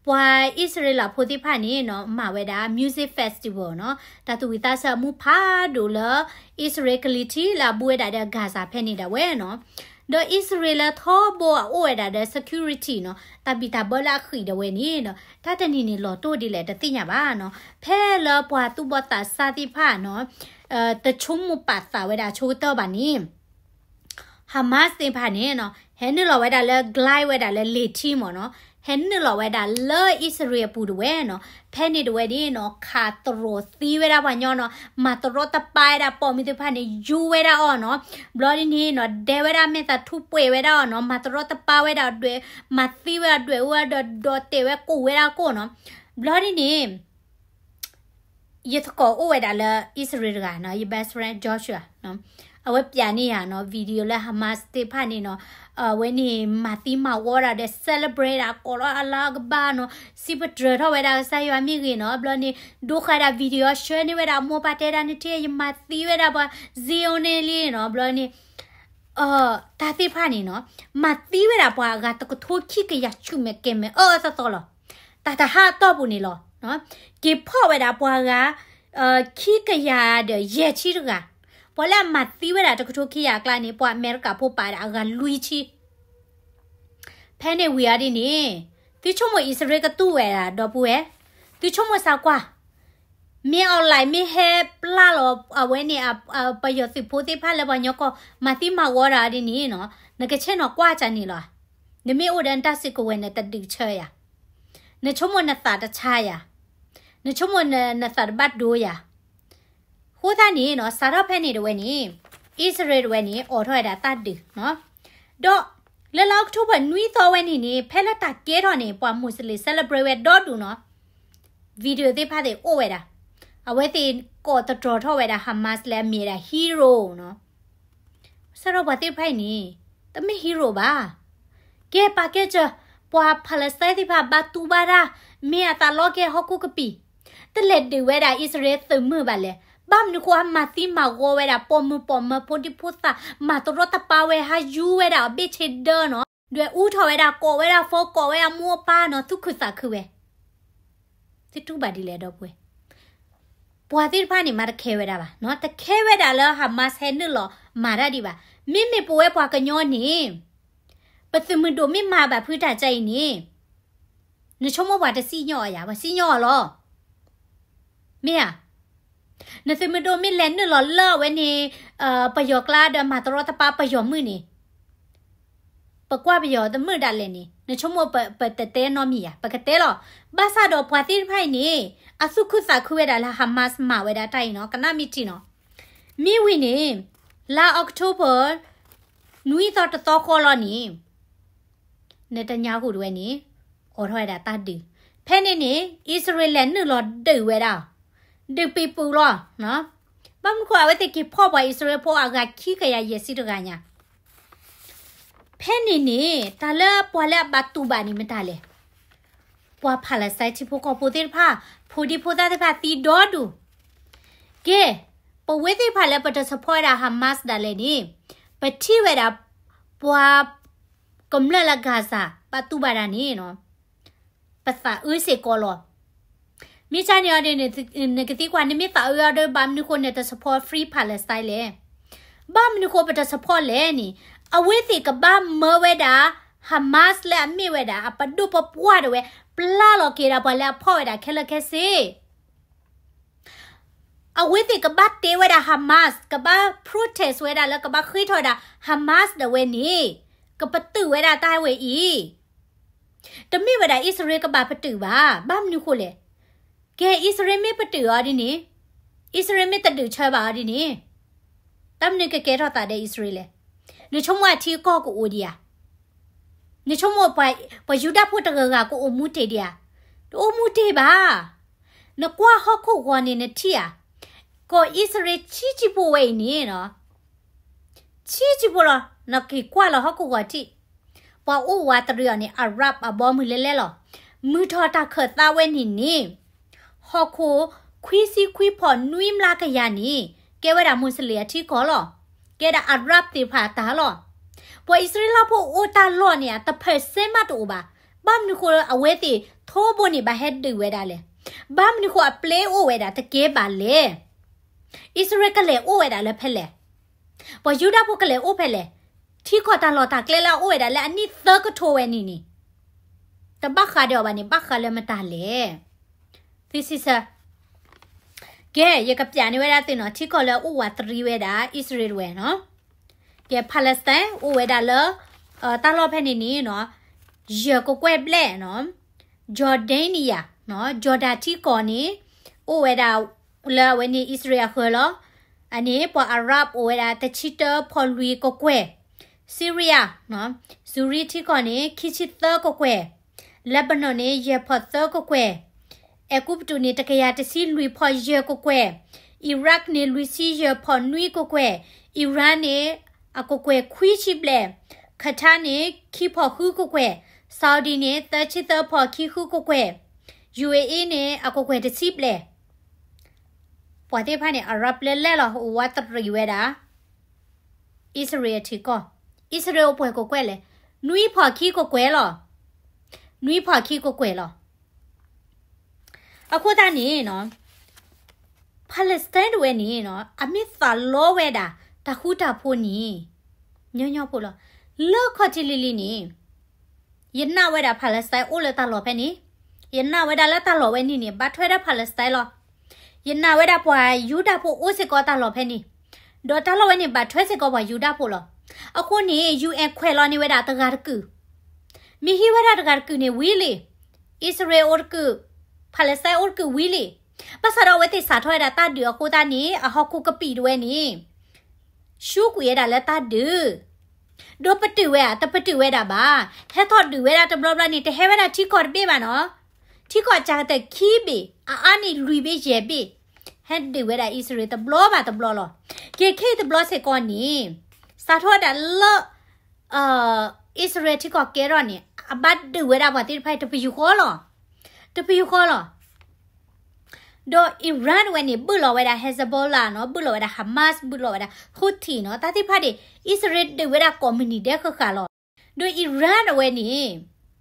ပှၤအံၣ်စရ့လးဖိသ့ၣ်တဖၣ်န့ၣ်နီၤ မၤဝဲဒၣ် music festival နီၤ, တၢ်သူၣ်ဝံၣ်သးဆၢအမူဖးဒိၣ်လၢ အံၣ်စရ့လးကလံၤထံးလၢအဘူးဝဲဒၣ်ဒီး Gaza ဖဲန့ၣ်ဒၣ်ဝဲနီၤ. ဒီးအံၣ်စရ့လးလၢထီဘိအအိၣ်ဝဲဒၣ်ဒီး security နီၤ, တၢ်ဘံၣ်တၢ်ဘၢလၢအဃံးဒၣ်ဝဲန့ၣ်နီၤ, တၢ်တနံၤန့ၣ်လီၤတိၢ်ဒ်လဲၣ်တသ့ၣ်ညါဘၣ်နီၤ. ဖဲလၢပှၤသူၣ်ဘီၣ်သးစၢ်သ့ၣ်တဖၣ်နီၤ တဆိကမိၣ်ပာ်သးဝဲဒၣ်အဆိကတၢၢ်ဘၣ်န့ၣ် Hamas သ့ၣ်တဖၣ်န့ၣ်နီၤ ဟဲနုာ်လီၤဝဲဒၣ်လၢ glide ဝဲဒၣ်လၢ လေထီး မ့ၢ်နီၤ, ဟဲနုာ်လီၤဝဲဒၣ်လၢအံၣ်စရ့လးအပူၤဒၣ်ဝဲနီၤ. ဖဲန့ၣ်ဒၣ်ဝဲန့ၣ်နီၤ ခးတရီၢ်သံဝဲဒၣ်ပှၤညီနီၤ, မၤတရီတပါဝဲဒၣ်ပိာ်မုၣ်သ့ၣ်တဖၣ်န့ၣ် ယူၤဝဲဒၣ်အီၤနီၤ. ဘျီဒ်န့ၣ်နီၤ ဒဲဝဲဒၣ်မဲာ်သးထူၣ်ပှဲၤဝဲဒၣ်အီၤနီၤ, မၤတရီတပါဝဲဒၣ်ဒွဲၣ်, မၤသံဝဲဒၣ်ဒွဲၣ်အူဝဲဒီး ဒီးတဲာ်ဝဲကိၢ်ဝဲဒၣ်ကိၢ်နီၤ. ဘျီဒ်န့ၣ် ယသကိးအိၣ်ဝဲဒၣ်လၢအံၣ်စရ့လးတဂၤနီၤ, ယ best friend Joshua နီၤ, အဝဲပျးန့ၢ်ယၤနီၤ video လၢ Hamas သ့ၣ်တဖၣ်န့ၣ်နီၤ, အဝဲန့ၣ်မၤသံမၤဝီဒၣ်ဒီး celebrate ဒၣ်ကိးလီၤအလါကဘၣ်နီၤ, စံးပတြၢၤထီၣ်ဝဲဒၣ်ကစၢ်ယွၤမ့ၢ်ဂ့ၤနီၤ. ဘျီန့ၣ် ဒိဃာ်ဒၣ် video share န့ၢ်ဝဲဒၣ်အမိၢ်အပၢ် တဲဒၣ်န့ၣ်ထံၣ် ယမၤသံဝဲဒၣ်ပှၤ Zionist လံနီၤ. ဘျီန့ၣ် တၢ်သ့ၣ်တဖၣ်န့ၣ်နီၤ မၤသံဝဲဒၣ်ပှၤအဂၤတကထိခံကယၤဆူမဲာ်ကဲမဲာ်အၢအၢသီသီလီၤ. တၢ်တဟါအတီၢ်ပူၤန့ၣ်လီၤ. က့ၤဖီၣ်ဝဲဒၣ်ပှၤဂၤ ခံကယၤဒီးယဲၢ်ဆံတဂၤ, ပှၤလၢအမၤသံဝဲဒၣ်တကထိခံကယၤအကျါန့ၣ် ပှၤအမဲရကၤဖိပာ်ဒၣ်အဂၤလွံၢ်ဆံ ဖဲန့ၣ်ဝံၤအီၤဒ်န့ၣ် သုဆိကမိၣ်အံၣ်စရ့လးကတူၢ်ဝဲဒၣ်ဒီပုၢ်ဝဲၢ်, သုဆိကမိၣ်စးကွၢ်, မ့ၢ် online မ့ၢ်ဟဲပျၢ်လီၤအဝဲန့ၣ် ပယီၤသုးဖိသ့ၣ်တဖၣ်လၢပှၤကညီကီၢ် မၤသံမၤဝီဒၣ်ဒ်န့ၣ်နီၤ, နကဆ့ၣ်နီၤကွၢ်ကန့ၣ်လီၤ. နမ့ၢ်အိၣ်ဒီးနတၢ်စုကဝဲၤ နတဒုးဆၢယၤ, နဆိကမိၣ်နသးတဆါယၤ, နဆိကမိၣ်နသးတဘၣ်ဒိယၤ အဃိသတးန့ၣ်နီၤ စးထီၣ်ဖဲန့ၣ်တဝဲန့ၣ် အံၣ်စရ့လးတဝဲန့ၣ် အိးထီၣ်ဝဲဒၣ်တၢ်ဒုးနီၤ, ဒီးလၢလါ October နွံသီဝဲန့ၣ်န့ၣ် ဖဲလၢတၢ်ကဲထီၣ်န့ၣ် ပှၤ Muslim celebrate ဝဲဒီဒူၣ်နီၤ, video သ့ၣ်တဖၣ်သ့ၣ်အိၣ်ဝဲဒၣ်, အဝဲသ့ၣ်ကိးသတြီၤထီၣ်ဝဲဒၣ် Hamas လၢအမ့ၢ်ဝဲဒၣ် hero နီၤ စးထီၣ်ပှၤသ့ၣ်တဖၣ်အံၤန့ၣ် တမ့ၢ် hero ဘၣ်. ကဲပာ်ကဲစၢၤ ပှၤ Palestine သ့ၣ်တဖၣ်ဘၣ်တူၢ်ဘၣ်တၢ်, မ့ၢ်အသးလီကဲဟီၣ်ခိၣ်ကပံာ်, တလဲၤဒုးဝဲဒၣ်အံၣ်စရ့လးသုးမုၢ်ဘၣ်လဲၣ်. ဘၣ်မနုၤဃိဟဲမၤသံမၤဝီဝဲဒၣ် ပိာ်မုၣ်ပိာ်မၢၤ ဖိဒံဖိသၣ် မၤတရီတပါဝဲ ဟးယူၤဝဲဒၣ်အီၤဘ့ၣ်ဆ့ဒၢနီၤ, ဒွဲၣ်အူထီၣ်ဝဲဒၣ် ကိးဝဲဒၣ်ဖိ ကိးဝဲဒၣ်မိၢ်ပၢ်နီၤ သူၣ်ခုသးခုဝဲ သုတူၢ်ဘၣ်ဒ်လဲၣ်ဒီပုၢ်ဝဲၢ်, ပှၤသ့ၣ်တဖၣ်န့ၣ် မၤတခဲဝဲဒၣ်ဘၣ်နီၤ, တခဲဝဲဒၣ်လၢ Hamas ဟဲနုာ်လီၤမၤတၢ်ဒံးဘၣ်. မ့မ့ၢ်ပဝဲပှၤကညီန့ၣ် ပသုးမုၢ်ဒိၣ်မ့ၢ်မၤဘၣ်ဖုတၢ်ကါအံၤန့ၣ် နဆိကမိၣ်ပှၤတစံၣ်ညီၣ်အီၤယၤ, ပှၤစံၣ်ညီၣ်အီၤလီၤ. မ့ၢ်ဧါ, နသုးမုၢ်ဒိၣ်မ့ၢ်လဲၤနုာ်လီၤလၢအဝဲန့ၣ် ပယီၤကျါဒီးမၤတရီတပါပယီၤမုၣ်န့ၣ် ပကွၢ်ပယီၤတမုာ်ဒၣ်လဲာ်န့ၣ် နဆိကမိၣ်ပတတဲနီတမံၤဧါ, ပကတဲလီၤ. ဘၣ်ဆၣ်ဒီးပှၤသ့ၣ်တဖၣ်အံၤန့ၣ် အသူၣ်ခုသးခုဝဲဒၣ်လၢ Hamas မၤဝဲဒၣ်တၢ်အံၤနီၤ, ကနၣ်မ့ၢ်ထံနီၤ. မ့ၢ်ဝံၤန့ၣ် လါ October နွံသီတသီဃီလီၤန့ၣ် Netanyahu တဝဲန့ၣ် အိးထီၣ်ဝဲဒၣ်တၢ်ဒုး, ဖဲန့ၣ်န့ၣ် အံၣ်စရ့လးလဲၤနုာ်လီၤဒုးဝဲဒၣ်, ဒုးပံးပူၤလီၤ. ဘၣ်မနုၤဃိ အဝဲသ့ၣ်က့ၤဖီၣ်ပှၤအံၣ်စရ့လးဖိအဂၤခံကယၤယဲၢ်ဆံတဂၤညါ ဖဲန့ၣ်န့ၣ် တၢ်လၢပှၤလၢအဘၣ်တူၢ်ဘၣ်န့ၣ်မတၤလဲၣ်. ပှၤ Palestine ထံဖိကီၢ်ဖိသ့ၣ်တဖၣ် ဖိဒံဖိသၣ်သ့ၣ်တဖၣ်သံဒီဒူၣ်. ကဲ, ပဝဲသ့ၣ်တဖၣ်လၢပတ support ဝဲဒၣ် Hamas ဒၣ်လဲာ်န့ၣ် ပထံၣ်ဝဲဒၣ် ပှၤကမျၢၢ်လၢ Gaza ဘၣ်တူၢ်ဘၣ်တၢ်န့ၣ် ပသးအုးစ့ၢ်ကီးလီၤ. မ့ၢ်ကန့ၣ်အီၤဒီး နကသံကွၢ် နမ့ၢ်သးအုးအီၤဒီး ဘၣ်မနုၤဃိနတ support Free Palestine လဲၣ်. ဘၣ်မနုၤဃိပတ support လဲၣ်န့ၣ် အဝဲသ့ၣ်ကဘၣ်မၢဝဲဒၣ် Hamas လၢအမ့ၢ်ဝဲဒၣ် အပဒိၣ်ပပှၢ်တဝဲ ပျၢ်လီၤက့ၤဒၣ်ပှၤလၢအဖီၣ်ဝဲဒၣ်ခဲလၢာ်ခဲဆ့ အဝဲသ့ၣ်ကဘၣ်တဲဝဲဒၣ် Hamas, ကဘၣ် protest ဝဲဒၣ်လၢကဘၣ်ဃ့ထီၣ်ဝဲဒၣ် Hamas ဒၣ်ဝဲန့ၣ် ကပတုာ်ဝဲဒၣ်တၢ်ဝဲအံၤ. တမ့ၢ်ဝဲဒၣ်အံၣ်စရ့လးကဘၣ်ပတုာ်ဘၣ်. ဘၣ်မနုၤဃိလဲၣ်. ကဲ အံၣ်စရ့လးမ့ၢ်ပတုာ်အီၤဒ်န့ၣ်, အံၣ်စရ့လးမ့ၢ်တဒုးဆၢဘၣ်အီၤဒ်န့ၣ်, တၢ်မနုၤကကဲထီၣ်သးဒီးအံၣ်စရ့လးလဲၣ်. နဆိကမိၣ်အထံအကီၢ်ကအိၣ်ဒံးဧါ. နဆိကမိၣ်ပှၤယူဒၤဖိတဂၤဂၤကအိၣ်မူတ့ၢ်ဒံးဧါ. တအိၣ်မူတ့ၢ်ဘၣ်. နကွၢ်ဟီၣ်ခိၣ်ဂီၤန့ၣ်နထံၣ်ဧါ. ကီၢ်အံၣ်စရ့လးဆံးဆံးဖိဝဲအံၤန့ၣ် ဆံးဆံးဖိလီၤ. နက့ၤကွၢ်လီၤဟီၣ်ခိၣ်ဂီၤထံး, ပှၤအိၣ်ဝးတရံးအီၤန့ၣ် Arab အဘီမုၢ်လဲၣ်လဲၣ်လီၤ. မုၢ်ထီၣ်တၢ်ခၢၣ်သးဝဲန့ၣ်န့ၣ်, ဟီၣ်ခိၣ်ခွံဆံခွံဖီၣ်နွံမျးကယၤန့ၣ် ကဲဝဲဒၣ်မူးစလ့ၣ်အထံကီၢ်လီၤ. ကဲဒၣ် Arab သ့ၣ်တဖၣ်အတၢ်လီၤ. ပှၤအံၣ်စရ့လးဖိအိၣ်တၢ်လီၢ်န့ၣ် တ percent မးတအိၣ်ဘၣ်. ဘၣ်မနုၤဃိအဝဲသ့ၣ်ထိဘိန့ၣ်ဘၣ်ဟဲဒုးဝဲဒၣ်လဲၣ်. ဘၣ်မနုၤဃိအပျဲအိၣ်ဝဲဒၣ်တကဲဘၣ်လဲၣ်. အံၣ်စရ့လးကလဲၤအိၣ်ဝဲဒၣ်လၢဖဲလဲၣ်. ပှၤယူဒၤဖိကလဲၤအိၣ်ဖဲလဲၣ်. ထံကီၢ်တၢ်လီၢ်တၢ်ကျဲလၢအအိၣ်ဝဲဒၣ်လၢအနံၣ်သၢကထိဝဲန့ၣ်န့ၣ်, တဘၣ်ဃးဒီးအီၤဘၣ်န့ၣ် ဘၣ်ဃးလၢမတၤလဲၣ်. သုစံးဆၢ, ကဲ ယကပျးန့ၢ်ဝဲဒၣ်သုနီၤ ထံကီၢ်လၢအအိၣ်ဝးတရံးဝဲဒၣ်အံၣ်စရ့လးဝဲနီၤ. ကဲ Palestine အိၣ်ဝဲဒၣ်လၢ တၢ်လီၢ်ဖဲန့ၣ်န့ၣ်နီၤ, ယဲၢ်ကကွဲၢ်ဘျဲၣ်နီၤ. Jordania နီၤ, Jordan ထံကီၢ်န့ၣ် အိၣ်ဝဲဒၣ်လၢအဝဲန့ၣ်အံၣ်စရ့လးအဃၢၤလီၤ. အန့ၣ် ပှၤ Arab အိၣ်ဝဲဒၣ်တဆံတၢဖီၣ်လွံၢ်ကကွဲၢ်. Syria နီၤ, Syria ထံကီၢ်န့ၣ် ခံဆံသၢကကွဲၢ်. Lebanon န့ၣ် ယဲၢ်ဖီၣ်သၢကကွဲၢ်. အဲၤကူပတူးန့ၣ် တကယၤတဆံလွံၢ်ဖီၣ်ယဲၢ်ကကွဲၢ်. Iraq န့ၣ် လွံၢ်ဆံယဲၢ်ဖီၣ်နွံကကွဲၢ်. Iran န့ၣ် အကကွဲၢ်ခွံဆံဘျဲၣ်. Qatar န့ၣ် ခံဖီၣ်ဃုကကွဲၢ်. Saudi န့ၣ် သၢဆံသၢဖီၣ်ခံဃုကကွဲၢ်. ယူၣ်အ့ၣ်အ့ၣ်န့ၣ် အကကွဲၢ်တဆံဘျဲၣ်. ပှၤသ့ၣ်တဖၣ်န့ၣ် Arab လဲၣ်လဲၣ်လီၤ အိၣ်ဝးတရံးဝဲဒၣ် အံၣ်စရ့လးအထံကီၢ်. အံၣ်စရ့လးအိၣ်ပှဲၤကကွဲၢ်လဲၣ်. နွံဖီၣ်ခံကကွဲၢ်လီၤ. နွံဖီၣ်ခံကကွဲၢ်လီၤ. အဃိသတးန့ၣ်နီၤ, Palestine တဝဲန့ၣ်နီၤ အမ့ၢ်သးလီဝဲဒၣ် တၢ်ဃူတၢ်ဖိးန့ၣ် ညီညီဖိလီၤ. လၢခီၣ်ထံးလံၤလံၤန့ၣ် ယနာ်ဝဲဒၣ် Palestine အိၣ်လၢတၢ်လီၢ်ဖဲန့ၣ်, ယနာ်ဝဲဒၣ်လၢတၢ်လီၢ်ဝဲန့ၣ်န့ၣ် ဘၣ်ထွဲဒၣ် Palestine လီၤ. ယနာ်ဝဲဒၣ်ပှၤယူဒၤဖိအိၣ်စ့ၢ်ကီးတၢ်လီၢ်ဖဲန့ၣ်, ဒီးတၢ်လီၢ်ဝဲန့ၣ် ဘၣ်ထွဲစ့ၢ်ကီးပှၤယူဒၤဖိလီၤ. အဃိန့ၣ် ယူဢၣ်ခွဲးလီၤန့ၢ်ဝဲဒၣ်တဂၤတကုာ်, မ့ၢ်ဟံးဝဲဒၣ်တဂၤတကုာ်န့ၣ်ဝံၤလံ, အံၣ်စရ့လးအိၣ်တကုာ်, Palestine အိၣ်တကုာ်ဝံၤလံ. ဘၣ်ဆၣ်ဒီးအဝဲသ့ၣ်စးထီၣ်ဝဲဒၣ်တၢ်ဒုးအဃိသတးန့ၣ် အဟီၣ်ခိၣ်ကပံာ်တဝဲန့ၣ် ရှုံးကွံာ်ဝဲဒၣ်လၢတၢ်ဒုး, ဒီးပတုာ်ဝဲဧါ, တပတုာ်ဝဲဒၣ်ဘၣ်. ဟဲထီၣ်ဒုးဝဲဒၣ်တဘျီဘျီန့ၣ် တဟဲဝဲဒၣ်ထံကီၢ်တဘ့ၣ်ဘၣ်နီၤ, ထံကီၢ်ကးကတၢၢ်ခံဘ့ၣ်, အအါန့ၢ်လွံၢ်ဘ့ၣ်ယဲၢ်ဘ့ၣ်, ဟဲဒုးဝဲဒၣ်အံၣ်စရ့လးတဘျီဘၣ်တဘျီလီၤ. ကဲခဲအံၤတဘျီစ့ၢ်ကီးန့ၣ် စးထီၣ်ဝဲဒၣ်လၢ အံၣ်စရ့လးထံကီၢ်ကဲထီၣ်န့ၣ် အဘၣ်ဒုးဝဲဒၣ်ပှၤသ့ၣ်တဖၣ်အံၤတပယူာ်ဃီလီၤ, တပယူာ်ဃီလီၤ. ဒီး Iran ဝဲန့ၣ် ဘုၣ်လီၤဝဲဒၣ် Hezbollah နီၤ, ဘုၣ်လီၤဝဲဒၣ် Hamas, ဘုၣ်လီၤဝဲဒၣ် Houthi နီၤ, တၢ်သ့ၣ်တဖၣ်န့ၣ် အံၣ်စရ့လးဒုးဝဲဒၣ်ကိးမုၢ်နံၤဒဲးဃၣ်ဃၣ်လီၤ. ဒီး Iran အဝဲန့ၣ် တ့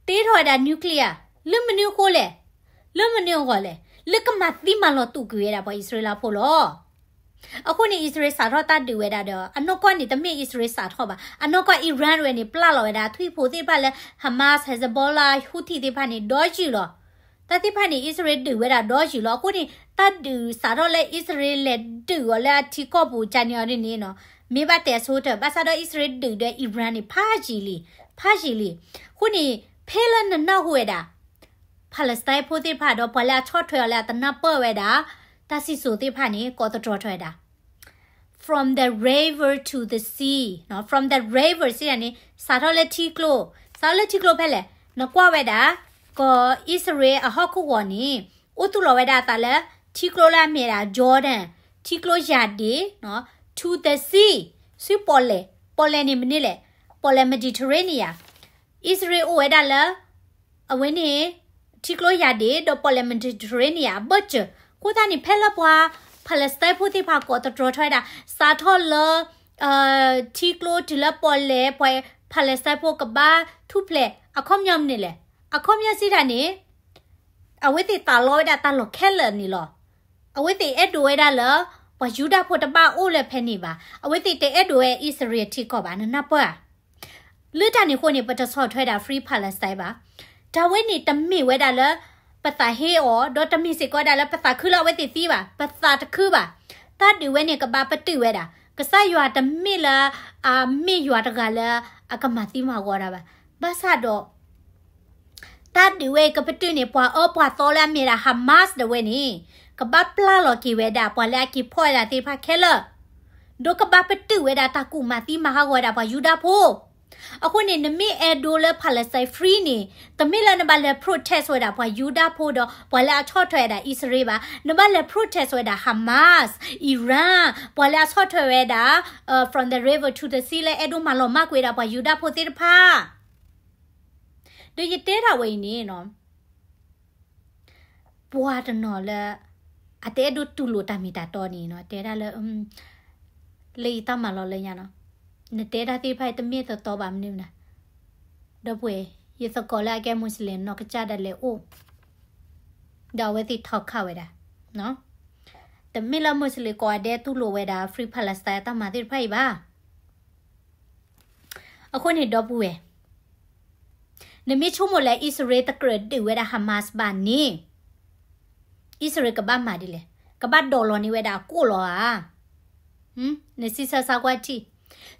ထီၣ်ဝဲဒၣ် nuclear လၢမနုၤအဃိလဲၣ်, လၢမနုၤအဂီၢ်လဲၣ်, လၢကမၤသံမၤလီၤတူာ်ကွံာ်ဝဲဒၣ်ပှၤအံၣ်စရ့လးဖိလီၤ. အဃိန့ၣ် အံၣ်စရ့လးစးထီၣ်တၢ်ဒုးဝဲဒၣ်ဒီး အနီၢ်ကီၢ်န့ၣ် တမ့ၢ်အံၣ်စရ့လးစးထီၣ်ဘၣ်, အနီၢ်ကီၢ် Iran ဝဲန့ၣ် ပျၢ်လီၤဝဲဒၣ်ထွံၣ်ဖိသ့ၣ်တဖၣ်လၢ Hamas, Hezbollah, Houthi သ့ၣ်တဖၣ်န့ၣ် ဒီယုၢ်လီၤ. တၢ်သ့ၣ်တဖၣ်န့ၣ် အံၣ်စရ့လးဒုးဝဲဒၣ်ဒီယုၢ်လီၤ. အဃိန့ၣ် တၢ်ဒုးစးထီၣ်လၢအံၣ်စရ့လးလဲၤဒုးအီၤလၢအထံကီၢ်ပူၤ ကန့ၣ်အီၤဒ်န့ၣ်နီၤ, မ့ၢ်ဘၣ်တဲအဆိကတၢၢ် ဘၣ်ဆၣ်ဒီးအံၣ်စရ့လးဒုးဒီး Iran န့ၣ် ဖးယံာ်လံ, ဖးယံာ်လံ. အဃိန့ၣ် ဖဲလၢနနၢ်ဟူဝဲဒၣ် Palestine ဖိသ့ၣ်တဖၣ်ဒီး ပှၤလၢအဆီၣ်ထွဲအီၤလၢအတနၢ်ပၢၢ်ဝဲဒၣ် တၢ်စံၣ်စိၤသ့ၣ်တဖၣ်န့ၣ် ကိးသတြီၤထီၣ်ဝဲဒၣ် From the river to the sea နီၤ, from the river စံးဒ်န့ၣ် စးထီၣ်လၢထံကျိ, စးထီၣ်လၢထံကျိဖဲလဲၣ်, နကွၢ်ဝဲဒၣ် ကီၢ်အံၣ်စရ့လးအဟီၣ်ခိၣ်ဂီၤန့ၣ် အိၣ်သူၣ်လီၤဝဲဒၣ်အသးလၢ ထံကျိလၢအမ့ၢ်ဒၣ် Jordan, ထံကျိယၢ်ဒ့ၣ်, to the sea, ဆူပီၣ်လဲၣ်, ပီၣ်လဲၣ်န့ၣ်မနုၤလဲၣ်, ပီၣ်လဲၣ် Mediterranean, အံၣ်စရ့လးအိၣ်ဝဲဒၣ်လၢ အဝဲန့ၣ် ထံကျိယၢ်ဒ့ၣ် ဒီးပီၣ်လဲၣ် Mediterranean အဘၢၣ်စၢၤ, အဃိသတးန့ၣ် ဖဲလၢပှၤ Palestine ဖိသ့ၣ်တဖၣ်ကိးသတြီၤထီၣ်ဝဲဒၣ် စးထီၣ်လၢ ထံကျိတုၤလၢပီၣ်လဲၣ် ပှၤ Palestine ဖိကဘၣ်ထူၣ်ဖျဲး အခီပညီမနုၤလဲၣ်, အခီပညီစံးဒ်န့ၣ် အဝဲသ့ၣ်သးလီဝဲဒၣ်တၢ်လီၢ်ခဲလၢာ်န့ၣ်လီၤ. အဝဲသ့ၣ်အဲၣ်ဒိးဝဲဒၣ်လၢ ပှၤယူဒၤဖိတဘၣ်အိၣ်လၢဖဲန့ၣ်ဘၣ်. အဝဲသ့ၣ်တအဲၣ်ဒိးဝဲအံၣ်စရ့လးထံကီၢ်ဘၣ်, နနၢ်ပၢၢ်ဧါ. လၢတၢ်န့ၣ်အဃိန့ၣ် ပတဆီၣ်ထွဲဒၣ် Free Palestine ဘၣ်. တၢ်ဝဲန့ၣ်တမ့ၢ်ဝဲဒၣ်လၢ ပသးဟ့အီၤ, ဒီးတမ့ၢ်စ့ၢ်ကီးဒၣ်လၢပသးခုလၢအဝဲသ့ၣ်သံဘၣ်. ပသးတခုဘၣ်. တၢ်ဒုးဝဲန့ၣ် ကဘၣ်ပတုာ်ဝဲဒၣ်. ကစၢ်ယွၤတမ့ၢ်လၢ အမ့ၢ်ယွၤတဂၤလၢ အကမၤသံမၤဂီၤတၢ်ဘၣ်. ဘၣ်ဆၣ်ဒီး တၢ်ဒုးဝဲအံၤကပတုာ်န့ၢ် ပှၤအၢပှၤသီလၢအမ့ၢ်ဒၣ် Hamas ဒၣ်ဝဲန့ၣ်, ကဘၣ်ပျၢ်လီၤက့ၤဝဲဒၣ် ပှၤလၢအက့ၤဖီၣ်ဝဲဒၣ်သ့ၣ်တဖၣ်ခဲလၢာ်, ဒီးကဘၣ်ပတုာ်ဝဲဒၣ်တၢ်ကူၣ်မၤသံမၤဟးဂီၤဝဲဒၣ်ပှၤယူဒၤဖိ. အဃိန့ၣ် နမ့ၢ်အဲၣ်ဒိးလၢ Palestine free န့ၣ်, တမ့ၢ်လၢနဘၣ်လဲၤ protest ဝဲဒၣ်ပှၤယူဒၤဖိဒီး ပှၤလၢအဆီၣ်ထွဲဝဲဒၣ်အံၣ်စရ့လးဘၣ်, နဘၣ်လဲၤ protest ဝဲဒၣ် Hamas, Iran, ပှၤလၢအဆီၣ်ထွဲဝဲဒၣ် From the River to the Sea လၢအဲၣ်ဒိးမၤလီၤမၢ်ကွံာ်ဝဲဒၣ်ပှၤယူဒၤဖိသ့ၣ်တဖၣ်. ဒီးယတဲဒၣ်ဝဲအံၤန့ၣ်နီၤ, ပှၤတနီၤလၢ အတအဲၣ်ဒိးတူၢ်လိာ်တၢ်မ့ၢ်တၢ်တီန့ၣ်နီၤ, တဲဒၣ်လၢ လၢယတၢ်မၤလီၤလၢညါနီၤ, နတဲဒၣ်သ့ၣ်တဖၣ်အံၤတမ့ၢ်တတီဘၣ်မနုၤမနုၤ, ဒီပုၢ်ဝဲၢ်, ယသကိးလၢအကဲ Muslim နီၢ်ကစၢ်ဒၣ်လဲာ်အိၣ်, ဒီးအဝဲသ့ၣ်ထီခးဝဲဒၣ်, တမ့ၢ်လၢ Muslim ကိးဂၤဒဲးတူၢ်လိာ်ဝဲဒၣ် Free Palestine အတၢ်မၤသ့ၣ်တဖၣ်အံၤဘၣ်. အဃိန့ၣ် ဒီပုၢ်ဝဲၢ်, နမ့ၢ်ဆိကမိၣ်လၢအံၣ်စရ့လးတကြၢးဒုးဝဲဒၣ် Hamas ဘၣ်န့ၣ်, အံၣ်စရ့လးကဘၣ်မၤဒ်လဲၣ်, ကဘၣ်ဒိးလီၤန့ၢ်ဝဲဒၣ်အကိၣ်လီၤဧါ. နစံးဆၢဆါကွၢ်ထံၣ်,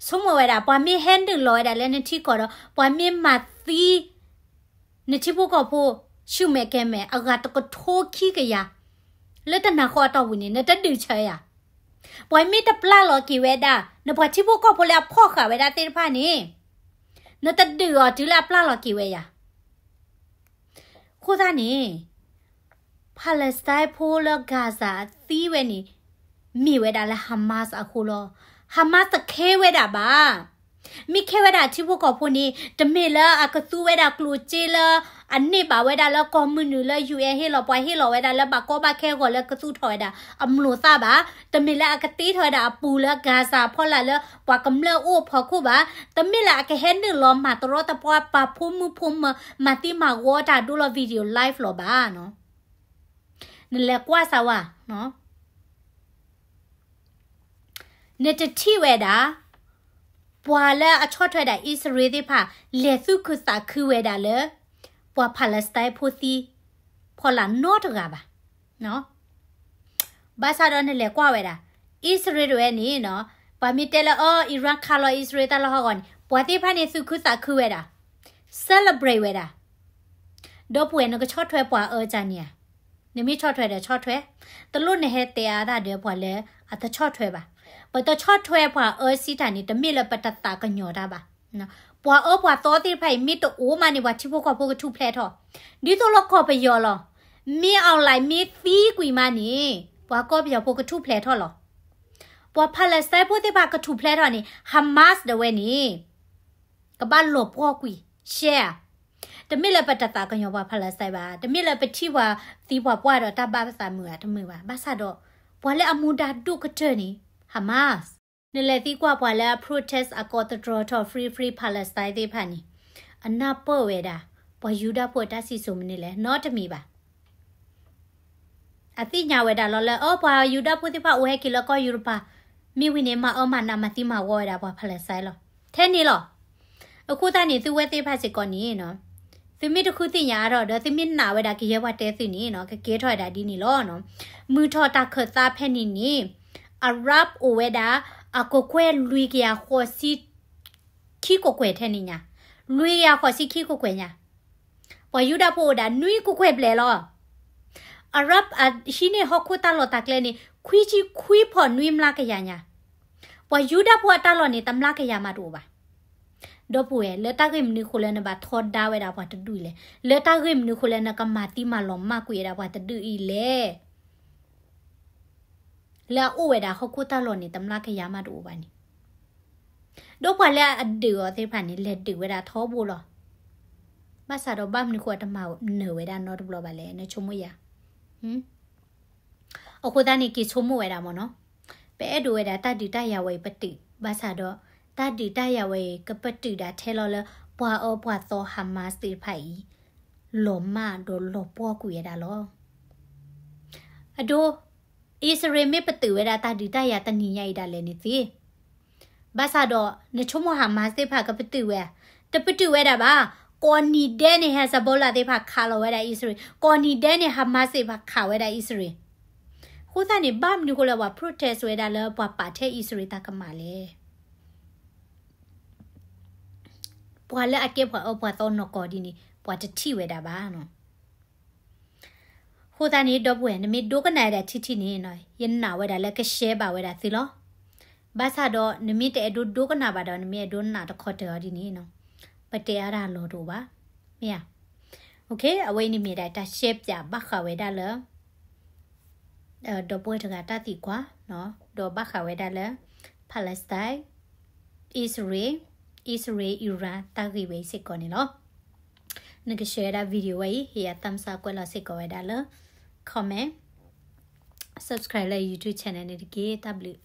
ဆိကမိၣ်ဝဲဒၣ် ပှၤမ့ၢ်ဟဲနုာ်လီၤဝဲဒၣ်လၢနထံကီၢ်ဒီး ပှၤမ့ၢ်မၤသံ နထံဖိကီၢ်ဖိ ဆူမဲာ်ကဲမဲာ် အဂၤတကထိခံကယၤ လၢတနၤဃီအတီၢ်ပူၤန့ၣ် နတဒုးဆၢယၤ. ပှၤမ့ၢ်တပျၢ်လီၤက့ၤဝဲဒၣ် နပှၤထံဖိကီၢ်ဖိလၢအဖီၣ်ဃာ်ဝဲဒၣ်သ့ၣ်တဖၣ်န့ၣ်, နတဒုးအီၤတုၤလၢအပျၢ်လီၤက့ၤဝဲယၤ. အဃိသတးန့ၣ် Palestine ဖိလၢ Gaza အသံဝဲန့ၣ် မ့ၢ်ဝဲဒၣ်လၢ Hamas အဃိလီၤ. Hamas တခဲဝဲဒၣ်ဘၣ်. မ့ၢ်ခဲဝဲဒၣ်ထံဖိကီၢ်ဖိန့ၣ် တမ့ၢ်လၢအကသူဝဲဒၣ်ကျိၣ်စ့လၢ အန့ၢ်ဘၣ်ဝဲဒၣ်လၢကီၢ်မုၢ်နုာ်လၢ ယူၢ်အဲၣ် ဟ့ၣ်လီၤပှၤ ဟ့ၣ်လီၤဝဲဒၣ်လၢဘၣ်ကီဘၣ်ခဲဂီၤလၢကသူထီၣ်ဝဲဒၣ်အမျိာ်သၣ်ဘၣ်. တမ့ၢ်လၢအကတ့ထီၣ်ဝဲဒၣ်အပူၤလၢ Gaza ဖီလာ်လၢပှၤကမျၢၢ်အိၣ်ဖီခိၣ်ဘၣ်. တမ့ၢ်လၢအကဟဲနုာ်လီၤမၤတရီတပါပာ်ဖိမုၣ်ဖိမၢၤ မၤသံမၤဂီၤတၢ်ဒိလီၤ video live လီၤဘၣ်နီၤ. နလဲၤကွၢ်စၢ်ဝဲ, နတထံၣ်ဝဲဒၣ် ပှၤလၢအဆီၣ်ထွဲဒၣ်အံၣ်စရ့လးသ့ၣ်တဖၣ် လဲၤသူၣ်ခုသးခုဝဲဒၣ်လၢ ပှၤ Palestine ဖိသံ ဖီလာ်နီတဂၤဘၣ်. ဘၣ်ဆၣ်ဒီးနလဲၤကွၢ်ဝဲဒၣ် အံၣ်စရ့လးတဝဲန့ၣ်နီၤ, ပှၤမ့ၢ်တဲလၢအီၤ Iran ခးလီၤအံၣ်စရ့လးတၢ်လီၢ်ဟီၣ်ကဝီၤန့ၣ် ပှၤသ့ၣ်တဖၣ်န့ၣ်သူၣ်ခုသးခုဝဲဒၣ်, celebrate ဝဲဒၣ်. ဒီပုၢ်ဝဲၢ် နကဆီၣ်ထွဲပှၤအၢတၢ်န့ၣ်ဧါ. နမ့ၢ်ဆီၣ်ထွဲဒီးဆီၣ်ထွဲ, တလိၣ်နဟဲတဲအါတၢ်ဒီးပှၤလၢအတဆီၣ်ထွဲဘၣ်. ပတဆီၣ်ထွဲပှၤအၢစံးတၢ်န့ၣ် တမ့ၢ်လၢပတသးကညီၤတၢ်ဘၣ်. ပှၤအၢပှၤသီသ့ၣ်တဖၣ်အံၤ မ့ၢ်တအိၣ်မးန့ၣ် ပှၤထံဖိကီၢ်ဖိကထူၣ်ဖျဲးထီၣ်, ဒ်သိးလၢကီၢ်ပယီၤလီၤ. မ့ၢ် online မ့ၢ်သံကွံာ်မးန့ၣ် ပှၤကီၢ်ပယီၤဖိကထူၣ်ဖျဲးထီၣ်လီၤ. ပှၤ Palestine ဖိသ့ၣ်တဖၣ်ကထူၣ်ဖျဲးထီၣ်န့ၣ် Hamas ဒၣ်ဝဲန့ၣ် ကဘၣ်လီၤပှီၢ်ကွံာ် ရှဲဧါ. တမ့ၢ်လၢပတသးကညီၤပှၤ Palestine ဘၣ်, တမ့ၢ်လၢပထံၣ်ပှၤသံပှၤပှၢ်ဒီးတၢ်ဘၣ်ပသးမုာ်ဧါ, တမုာ်ဘၣ်. ဘၣ်ဆၣ်ဒီး ပှၤလၢအမူဒါဒိၣ်ကတၢၢ်န့ၣ် Hamas. နလဲၤသံကွၢ်ပှၤလၢအ protest အကိးသတြီထီၣ် Free Free Palestine သ့ၣ်တဖၣ်န့ၣ် အနၢ်ပၢၢ်ဝဲဒၣ် ပှၤယူဒၤဖိအတၢ်စံၣ်စိၤမနုၤလဲၣ်, နီတမံၤဘၣ်. အသ့ၣ်ညါဝဲဒၣ်လီၤလၢ အီ ပှၤယူဒၤဖိသ့ၣ်တဖၣ်အိၣ်ဟဲက့ၤလၢကီၢ်ယူရပၤ, မ့ၢ်ဝံၤန့ၣ် မၤအၢမၤနးမၤသံမၤဂီၤဝဲဒၣ်ပှၤ Palestine လီၤ. ထဲန့ၣ်လီၤ. အဃိသတးန့ၣ် သုဝဲသ့ၣ်တဖၣ်စ့ၢ်ကီးန့ၣ်နီၤ, သုမ့ၢ်တဃုသ့ၣ်ညါအါထီၣ်ဒီး သုမ့ၢ်နာ်ဝဲဒၣ်ကယဲၢ်ပှၤတဲသုန့ၣ်နီၤ, ကကဲထီၣ်ဝဲဒၣ်ဒ်န့ၣ်လီၤ. မုၢ်ထီၣ်တၢ်ခၢၣ်သးဖဲန့ၣ်န့ၣ် Arab အိၣ်ဝဲဒၣ် အကကွဲၢ်လွံၢ်ကယၤဃိးဆံခံကကွဲၢ်ထဲန့ၣ်ညါ, လွံၢ်ကယၤဃိးဆံခံကကွဲၢ်ညါ, ပှၤယူဒၤဖိအိၣ်ဒၣ်နွံကကွဲၢ်ဘျဲၣ်လီၤ. Arab အဟံးန့ၢ်ဟီၣ်ခိၣ်တၢ်လီၢ်တၢ်ကျဲန့ၣ် ခွံဆံခွံဖီၣ်နွံမျးကယၤညါ, ပှၤယူဒၤဖိအတၢ်လီၢ်န့ၣ် တမျးကယၤမးတအိၣ်ဘၣ်. ဒီပုၢ်ဝဲၢ် လၢတၢ်ဂ့ၢ်မနုၤဃိလၢနဘၣ်ထီဒါဝဲဒၣ်ပှၤတဒူၣ်လဲၣ်, လၢတၢ်ဂ့ၢ်မနုၤဃိလၢနကမၤသံမၤလီၤမၢ်ကွံာ်ဝဲဒၣ်ပှၤတဒူၣ်အံၤလဲၣ်. လၢအအိၣ်ဝဲဒၣ်ဟီၣ်ခိၣ်တၢ်လီၢ်န့ၣ် တမျးကယၤမးတအိၣ်ဘၣ်န့ၣ်, ဒီးပှၤလၢအဒုးအီၤသ့ၣ်တဖၣ်န့ၣ် လဲၤဒုးဝဲဒၣ်ထီဘိလီၤ. ဘၣ်ဆၣ်ဒီးဘၣ်မနုၤဃိအတမၤနၢၤဝဲဒၣ်နီတဘျီဘၣ်လဲၣ် နဆိကမိၣ်ယၤ. အဃိသတးန့ၣ် က့ၤဆိကမိၣ်ဝဲဒၣ်မ့ၢ်နီၤ, ပအဲၣ်ဒိးဝဲဒၣ်တၢ်ဒုးတၢ်ယၤဝဲအံၤပတုာ်, ဘၣ်ဆၣ်ဒီး တၢ်ဒုးတၢ်ယၤဝဲအံၤ ကပတုာ်ဒၣ်ထဲလီၤလၢ ပှၤအၢပှၤသီ Hamas သ့ၣ်တဖၣ်အံၤ လီၤမၢ်ဒီးလီၤပှီၢ်ကွံာ်ဝဲဒၣ်လီၤ. အဒိ အံၣ်စရ့လးမ့ၢ်ပတုာ်ဝဲဒၣ်တၢ်ဒုးတၢ်ယၤတနံၤညါအံၤဒၣ်လဲာ်န့ၣ်သ့, ဘၣ်ဆၣ်ဒီး နဆိကမိၣ် Hamas သ့ၣ်တဖၣ်ကပတုာ်ဝဲဧါ, တပတုာ်ဝဲဒၣ်ဘၣ်. ကိးနံၤဒဲးန့ၣ် Hezbollah သ့ၣ်တဖၣ်ခးလီၤဝဲဒၣ်အံၣ်စရ့လး, ကိးနံၤဒဲးန့ၣ် Hamas သ့ၣ်တဖၣ်ခးဝဲဒၣ်အံၣ်စရ့လး. အဃိသတးန့ၣ် ဘၣ်မနုၤဃိလၢပှၤ protest ဝဲဒၣ်လၢပှၤပာ်ထဲအံၣ်စရ့လးတၢ်ကမၣ်လဲၣ်. ပှၤလၢအကဲပှၤအၢပှၤသီနီၢ်ကီၢ်ဒ်န့ၣ် ပှၤတထံၣ်ဝဲဒၣ်ဘၣ်နီၤ. အဃိသတးန့ၣ် ဒီပုၢ်ဝဲၢ် နမ့ၢ်ဒိကနၣ်ဝဲဒၣ်ထံထံန့ၣ်နီၤ ယနာ်ဝဲဒၣ်လၢက share ဘၣ်ဝဲဒၣ်သုလီၤ. ဘၣ်ဆၣ်ဒီး နမ့ၢ်တအဲၣ်ဒိးဒိကနၣ်ဘၣ်ဒီး နမ့ၢ်အဲၣ်ဒိးနာ်တခီတၢၢ်အီၤဒ်န့ၣ်နီၤ ပတဲအါတၢ်လီၢ်တအိၣ်ဘၣ်, မ့ၢ်ဧါ. အဝဲအံၤန့ၣ်မ့ၢ်ဒၣ်တၢ် share ပၠးဘၣ်ဃးဝဲဒၣ်လၢ ဒီပုၢ်ဝဲၢ်တဂၤတၢ်သံကွၢ်, ဒီးဘၣ်ဃးဝဲဒၣ်လၢ Palestine, Israel, Israel Iran တၢ်ဂ့ၢ်ဝဲအံၤစ့ၢ်ကီးန့ၣ်လီၤ. နက share ဝဲဒၣ် video ဝဲအံၤ ဟ့ၣ်ယၤ thumbs up ကွဲးလီၤစ့ၢ်ကီးဝဲဒၣ်လၢ comment, subscribe လၢ YouTube channel န့ၣ်တက့ၢ်. တၢ်ဘျုး